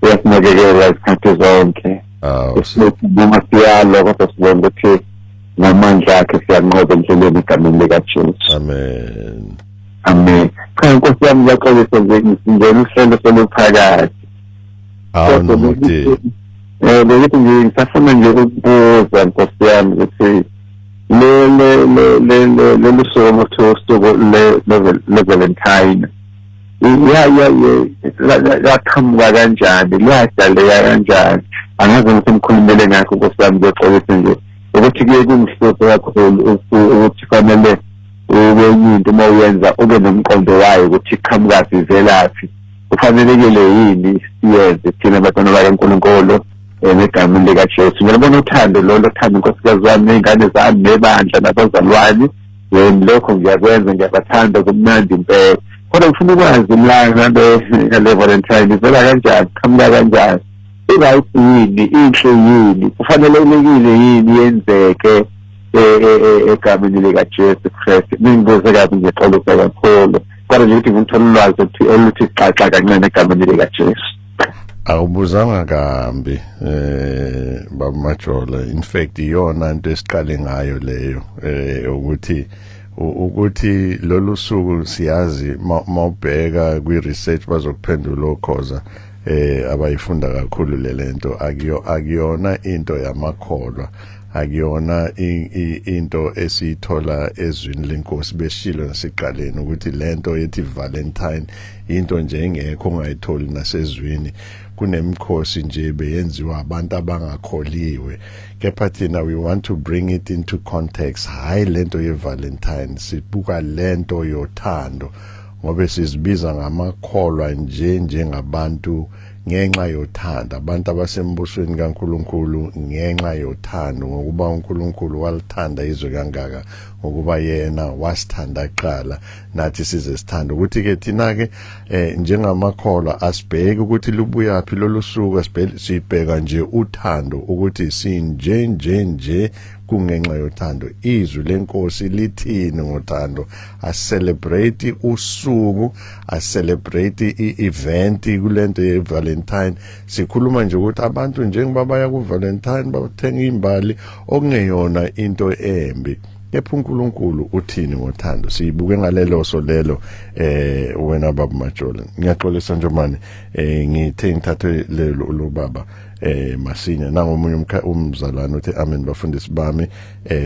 [SPEAKER 6] Uyasinakekela isikhathi zonke.
[SPEAKER 1] Ah,
[SPEAKER 6] noma siyalwa kodwa sibonga ukuthi ngamandla akhe siyanqoba endleleni egameni lika Jesu.
[SPEAKER 1] Amen.
[SPEAKER 6] Amen. Cha Nkosi yami, ngiyaxolisa nje ngingena uhlelo soluphakathi.
[SPEAKER 1] Ah, nomuthi.
[SPEAKER 6] Bekuthi nje ngisafuna nje ukubuza Nkosi yami ukuthi le le le le le lolu suku usuku le Valentine ya ya laqhamuka kanjani, liyadaleka kanjani? Angazi ukuthi ngikhulumele ngakho Nkosi yami, ngiyaxolisa nje ukuthi kuye kungihluphe kakhulu ukuthi fanele ube into uma uyenza ube nomqondo wayo ukuthi iqhamukaphi, ivelaphi, kufanelekile yini siyenze thina abantwana bakaNkulunkulu egameni likaJesu. Ngiyabona uthando lolo, uthando inkosikazi wami ney'ngane zami nebandla nabazalwane, lokho ngiyakwenza, ngiyabathanda, kumnandi impela. Kodwa ngifuna ukwazi la ngale Valentine ivela kanjani, qhamuka kanjani, i-right yini, inhle yini, kufanelekile yini yenzeke egameni likaJesu Kristu? Ningibuze kabi, ngiyaxolisa kakhulu, kodwa nje ukuthi ngithole ulwazi oluthi xaxa kancane egameni likaJesu.
[SPEAKER 1] Awubuzanga kambi baba Majola. In fact iyona into esiqale ngayo leyo, ukuthi ukuthi lolu suku siyazi mawubheka kwi research bazokuphendula okhoza abayifunda kakhulu le lento, akuyona into yamakholwa, akuyona into esiyithola ezwini lenkosi. Beshilo nasiqaleni ukuthi lento yethi Valentine into nje engekho, ongayitholi nasezwini. Kunemikhosi nje beyenziwa abantu abangakholiwe, kepha thina we want to bring it into context. Hayi lento ye Valentine, sibuka lento yothando ngoba sizibiza ngamakholwa nje njengabantu ngenxa yothando, abantu abasembusweni kaNkuluNkulu ngenxa yothando, ngokuba uNkulunkulu walithanda izwe kangaka, ngokuba yena wasithanda kuqala, nathi size sithanda. Ukuthi ke thina ke njengamakholwa asibheki ukuthi lubuyaphi lolu suku, sibheka nje uthando ukuthi sinje nje nje kungenxa yothando. Izwi lenkosi lithini ngothando? A celebrate usuku, a celebrate i-event kulento ye Valentine. Sikhuluma nje ukuthi abantu njengoba baya ku Valentine bathenga imbali, okungeyona into embi. Kepha uNkulunkulu uthini ngothando? Siyibuke ngalelo so lelo. Wena baba Majola, ngiyaxolisa Njomane, ngithe ngithathe lelo lo baba masinya. Nangomunye umzalwane uthi amen bafundisi bami,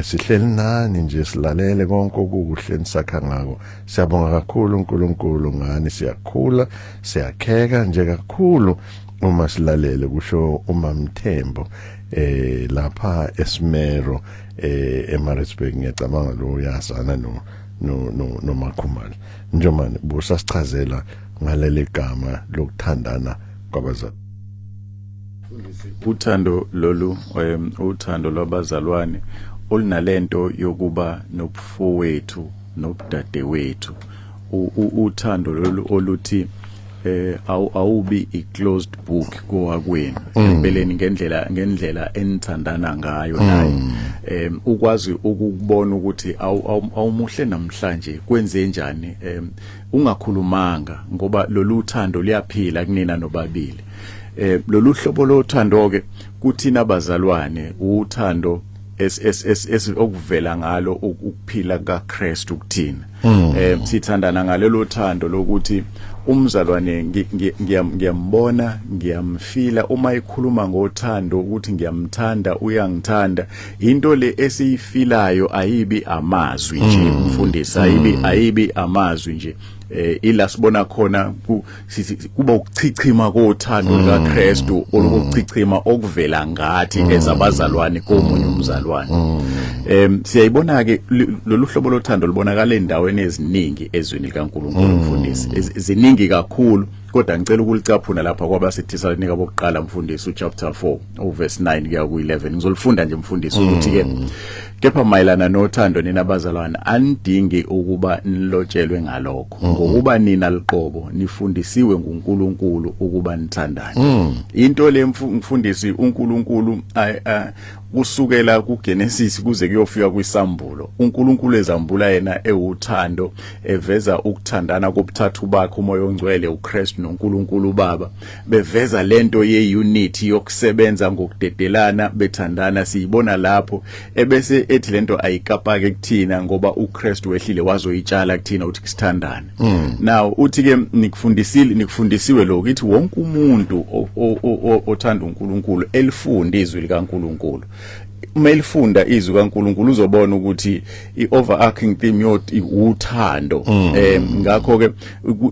[SPEAKER 1] sihleli nani nje, silalele konke okuhle nisakha ngako. Siyabonga kakhulu uNkulunkulu ngani, siyakhula siyakheka nje kakhulu uma silalele, kusho uMamthembo lapha eSmero eMaritzburg. Ngiyacabanga lo uyazana no no no noMakhumalo. Njomane, busasichazela ngaleli gama lokuthandana kwabazali.
[SPEAKER 3] Uthando lolu, uthando lwabazalwane olunalento yokuba nobufowethu nobudadewethu, uthando lolu oluthi awubi i-closed book kowakwenu empeleni, ngendlela enithandana ngayo naye, ukwazi ukubona ukuthi awumuhle namhlanje, kwenze njani, ungakhulumanga, ngoba lolu thando liyaphila kunina nobabili. Lolu hlobo lothando ke kuthina abazalwane, uthando es es es okuvela ngalo ukuphila kaKristu kuthina. Sithandana ngalelo thando lokuthi umzalwane ngiyambona, ngiyamfila uma ekhuluma ngothando ukuthi ngiyamthanda, uyangithanda. Into le esiyifilayo ayibi amazwi nje, mfundisi, ayibi amazwi nje. Ila sibona khona kuba ukuchichima kothando likaKristu, olukuchichima okuvela ngathi ezabazalwane komunye umzalwane. Siyayibona ke lolu hlobo lothando lubonakala endaweni eziningi ezwini likaNkulunkulu, mfundisi, ziningi kakhulu, kodwa ngicela ukulicaphuna lapha kwabaseThesalonika bokuqala, mfundisi, uchapter 4 uverse 9 kuya ku11. Ngizolifunda nje, mfundisi, ukuthi ke kepha mayelana nothando, nina bazalwane, anidingi ukuba nilotshelwe ngalokho, ngokuba nina liqobo nifundisiwe nguNkulunkulu ukuba nithandane. Into le, mfundisi, uNkulunkulu kusukela kuGenesis kuze kuyofika kwisambulo, uNkulunkulu ezambula yena ewuthando, eveza ukuthandana kobuthathu bakhe, uMoya oNgcwele, uKristu noNkulunkulu uBaba, beveza lento ye-unity yokusebenza ngokudedelana bethandana. Siyibona lapho ebese ethi lento ayikapake kuthina ngoba uKristu wehlile wazoyitshala kuthina ukuthi sithandane. Now uthi ke nikufundisile, nikufundisiwe lokho, ithi wonke umuntu othanda uNkulunkulu elifunda izwi likaNkulunkulu, uma elifunda izwi kaNkulunkulu uzobona ukuthi i-overarching theme yot uthando. Ngakho ke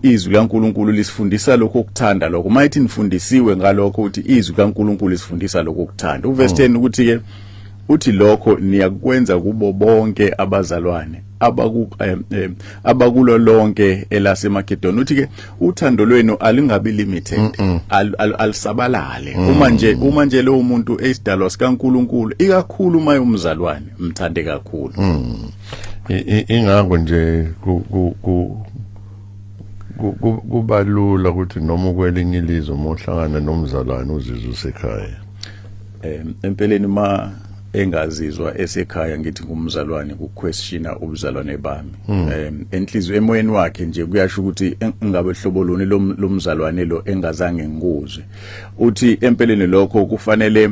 [SPEAKER 3] izwi likaNkulunkulu lisifundisa lokho okuthanda lokho. Mayithi nifundisiwe ngalokho, ukuthi izwi likaNkulunkulu lisifundisa lokho okuthanda. Uverse 10 ukuthi ke uthi lokho niyakwenza kubo bonke abazalwane abakulo lonke elaseMakedoni. Uthi ke uthando lwenu alingabi limited, alisabalale. Uma nje lo muntu esidalwa sikaNkulunkulu, ikakhulu uma umzalwane, mthande kakhulu.
[SPEAKER 1] Ingakho nje ku ku ku ku- ku- kubalula ukuthi noma ukwelinye ilizwe, uma uhlangana nomzalwane uzizwe usekhaya.
[SPEAKER 3] Empeleni ma engazizwa esekhaya, ngithi ngumzalwane, kuquestiona ubuzalwane bami. Enhlizwe emoyeni wakhe nje kuyasho ukuthi ngabe hlobo luni lomzalwane lo engazange ngikuzwe. Uthi empeleni lokho kufanele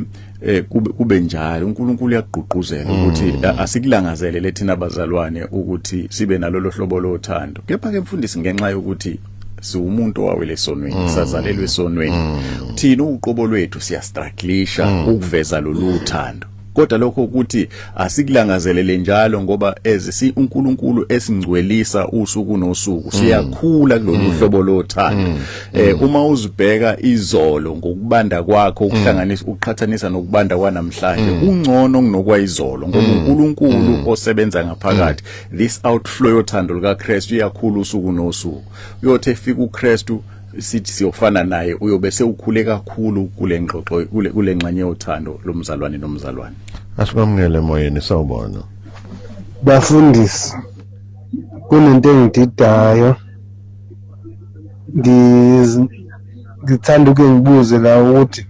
[SPEAKER 3] kube njalo. uNkulunkulu uyagqugquzela ukuthi asikulangazelele thina abazalwane ukuthi sibe nalolo hlobo lothando. Kepha ke mfundisi, ngenxa yokuthi siwumuntu owawele esonweni, sazalelwe esonweni, thina uqobo lwethu siyastrugglisha ukuveza lolu thando. Kodwa lokho ukuthi asikulangazelele njalo, ngoba as uNkulunkulu esingcwelisa usuku nosuku, siyakhula kulolu hlobo lothando. Uma uzibheka izolo ngokubanda kwakho, ukuhlanganisa, uqhathanisa nokubanda kwanamhlanje, ungcono kunokwayizolo, ngoba uNkulunkulu osebenza ngaphakathi, this outflow yothando likaKristu iyakhula usuku nosuku. Uyothi efika uKristu, sithi siyofana naye, uyobe sewukhule kakhulu kule ngxoxo, kule ngxenye yothando lomzalwane nomzalwane.
[SPEAKER 1] Asikwamukele emoyeni. Sawubona.
[SPEAKER 8] Bafundisi, kunento engididayo. Ngithanda uke ngibuze la ukuthi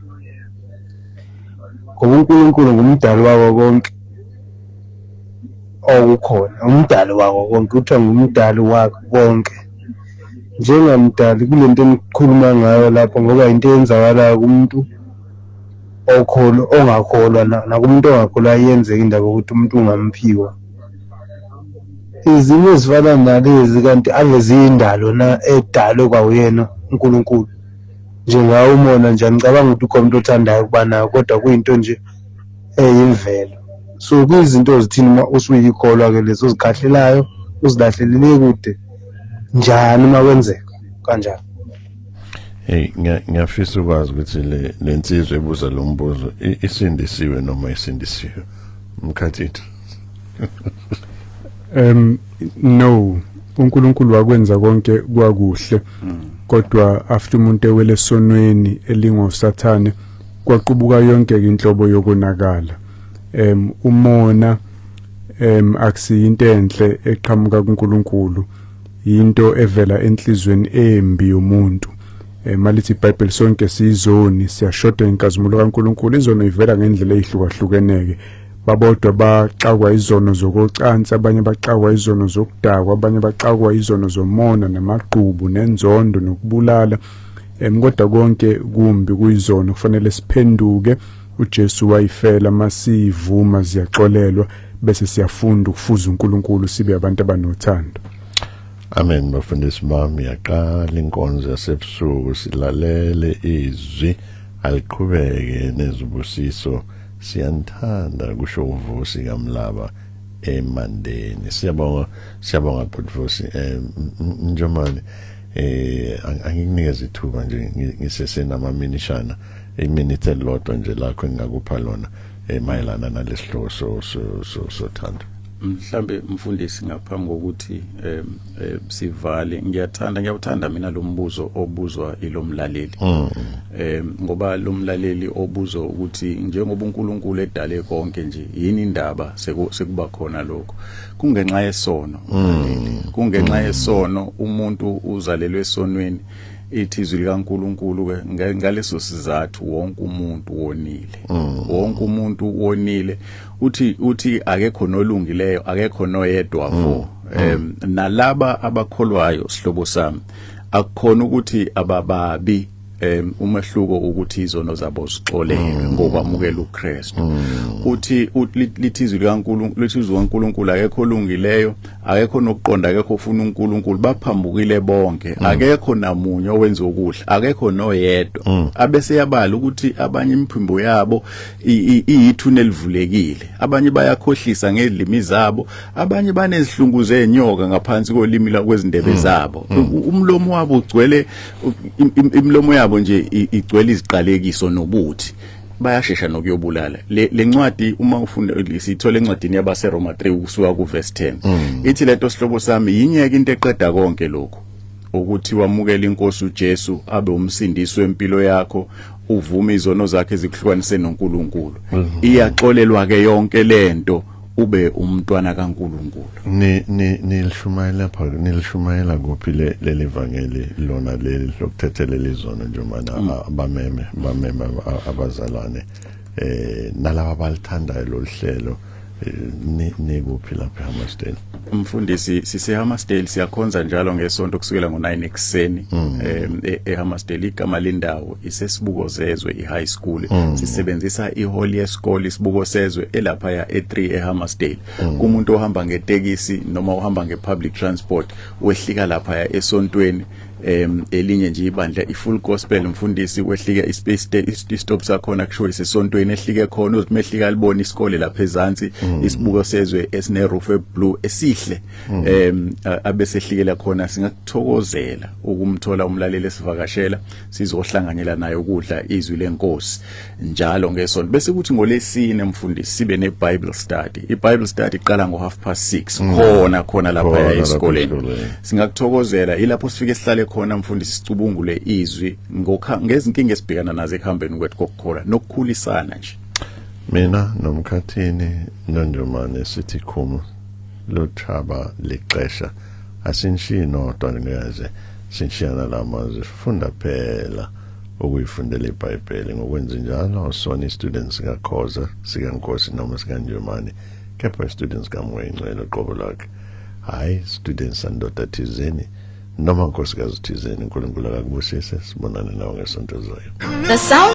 [SPEAKER 8] ngoba uNkulunkulu ngumdali wako konke okukhona, umdali wako konke, kuthiwa ngumdali wako konke. Njengamdali kulento enikhuluma ngayo lapho, ngoba into eyenzakalayo kumuntu okholwa, ongakholwa, nakumuntu ongakholwa iyenzeka indaba yokuthi umuntu ungamphiwa. Izimo ezifana nalezi kanti ave ziyindalo na edalwe kwawuyena uNkulunkulu. Njengawo umona nje, angicabanga ukuthi ukhona umuntu othandayo ukuba nawo, kodwa kuyinto nje eyimvelo. So kuyizinto ozithini uma usuyikholwa-ke lezo ozikhahlelayo uzilahlelele kude njani uma kwenzeka kanjani?
[SPEAKER 1] Hey, ngiyafisa ukwazi ukuthi le nsizwa ebuza lo mbuzo isindisiwe noma isindisiwe. Mkhathini.
[SPEAKER 2] No, uNkulunkulu wakwenza konke kwakuhle, kodwa after umuntu ewele esonweni elingosathane kwaqubuka yonke inhlobo yokonakala. Umona akusiyinto enhle eqhamuka kuNkulunkulu, into evela enhlizweni embi yomuntu. Malithi iBhayibheli sonke siyizoni, siyashoda inkazimulo kaNkulunkulu. Izono ivela ngendlela ezihlukahlukeneke. Babodwa baxakwa izono zokocansi, abanye baxakwa izono zokudakwa, abanye baxakwa izono zomona namagqubu nenzondo nokubulala. Kodwa konke kumbi kuyizono, kufanele siphenduke. uJesu wayifela, masivuma ziyaxolelwa, bese siyafunda ukufuza uNkulunkulu, sibe abantu abanothando.
[SPEAKER 1] Amen. Bafundisi bami, yaqala inkonzo yasebusuku, silalele izwi aliqhubeke nezibusiso. Siyanthanda, kusho uVusi kaMlaba eMandeni. Siyabonga, siyabonga Bhuti Njomane. Angikunikeze ithuba nje, ngisesenamaminishana, iminute elilodwa nje lakho engingakupha lona mayelana nalesihloko sothando.
[SPEAKER 3] Mhlambe mfundisi, ngaphambi kokuthi sivale, ngiyathanda, ngiyawuthanda mina lo mbuzo obuzwa ilomlaleli, ngoba lo mlaleli obuzwa ukuthi njengoba uNkulunkulu edale konke nje, yini indaba sekuba khona lokho? Kungenxa yesono, kungenxa yesono. Umuntu uzalelwe esonweni. Ithi izwi likaNkuluNkulu ke, ngaleso sizathu wonke umuntu wonile, wonke umuntu wonile. Uthi akekho nolungileyo, akekho noyedwa vo. Nalaba abakholwayo, sihlobo sami, akukhona ukuthi abababi, umehluko ukuthi izono zabo zixolelwe ngokwamukela uKristu. Uthi lithi izwi likaNkulunkulu, lithi izwi likaNkulunkulu, akekho olungileyo, akekho nokuqonda, akekho ofuna uNkulunkulu, baphambukile bonke, akekho namunye owenza okuhle, akekho noyedwa. Abese yabala ukuthi abanye imiphimbo yabo iyithuna elivulekile, abanye bayakhohlisa ngezilimi zabo, abanye banezihlungu zenyoka ngaphansi kolimi kwezindebe zabo, umlomo wabo ugcwele, imilomo yabo nje igcwele iziqalekiso nobuthi, bayashesha nokuyobulala. Le ncwadi uma ufunda, sithola encwadini yabaseRoma 3 ukusuka ku verse 10. Ithi lento, sihlobo sami, yinyeke into eqeda konke lokho, ukuthi wamukela inkosi uJesu abe umsindisi wempilo yakho, uvume izono zakhe ezikuhlukanise noNkulunkulu, iyaxolelwa ke yonke lento, ube umntwana kaNkulunkulu.
[SPEAKER 1] Ni ni nilishumayela pha, nilishumayela kuphi leli vangeli lona leli lokuthethelela izono, njengoba bameme abazalwane nalaba abalithandayo lolu hlelo, ni kuphi lapha eHammersdale?
[SPEAKER 3] Umfundisi, sise Hammersdale, siyakhonza njalo ngesonto kusukela ngo9 ekseni eHammersdale. Igama lendawo isesibuko zezwe iHigh School. Sisebenzisa ihall yesikole isibuko sezwe elapha ya e3 eHammersdale. Kumuntu ohamba ngetekisi noma uhamba ngepublic transport, wehlika lapha ya esontweni elinye nje ibandla iFull Gospel, mfundisi, wehlike ispace stop sakhona kusho isesontweni, ehlike khona, uthi mehlika libona isikole lapha ezansi, isibuko sezwe esine roof eblue esihle, abese ehlikela khona. Singakuthokozela ukumthola umlaleli esivakashela, sizohlanganyela naye ukudla izwi lenkosi njalo ngesonto. Bese kuthi ngolesine, mfundisi, sibe ne Bible study. I Bible study iqala ngo 6:30 khona khona lapha
[SPEAKER 1] Khona lapha
[SPEAKER 3] esikoleni.
[SPEAKER 1] Esikoleni.
[SPEAKER 3] Singakuthokozela, ilapho sifike sihlale khona, mfundisi, sicubungule izwi ngezinkinga esibhekana nazo ekuhambeni kwethu kokukholwa nokukhulisana nje.
[SPEAKER 1] Mina nomkhathini nonjomane sithi khumu luthaba lixesha, asinishiyi nodwa, ngiyaze sinishiyana lamazwi: funda phela ukuyifundela iBhayibheli. Ngokwenza njalo awusona students sikaKhoza, sikaNkosi noma sikaNjomane, kepha students kaMoya Ingcwele qobo lakhe, hayi students sandoda thizeni noma nkosikazi thizeni. uNkulunkulu akakubusise, sibonane nawe ngesonto zayo.
[SPEAKER 9] The sound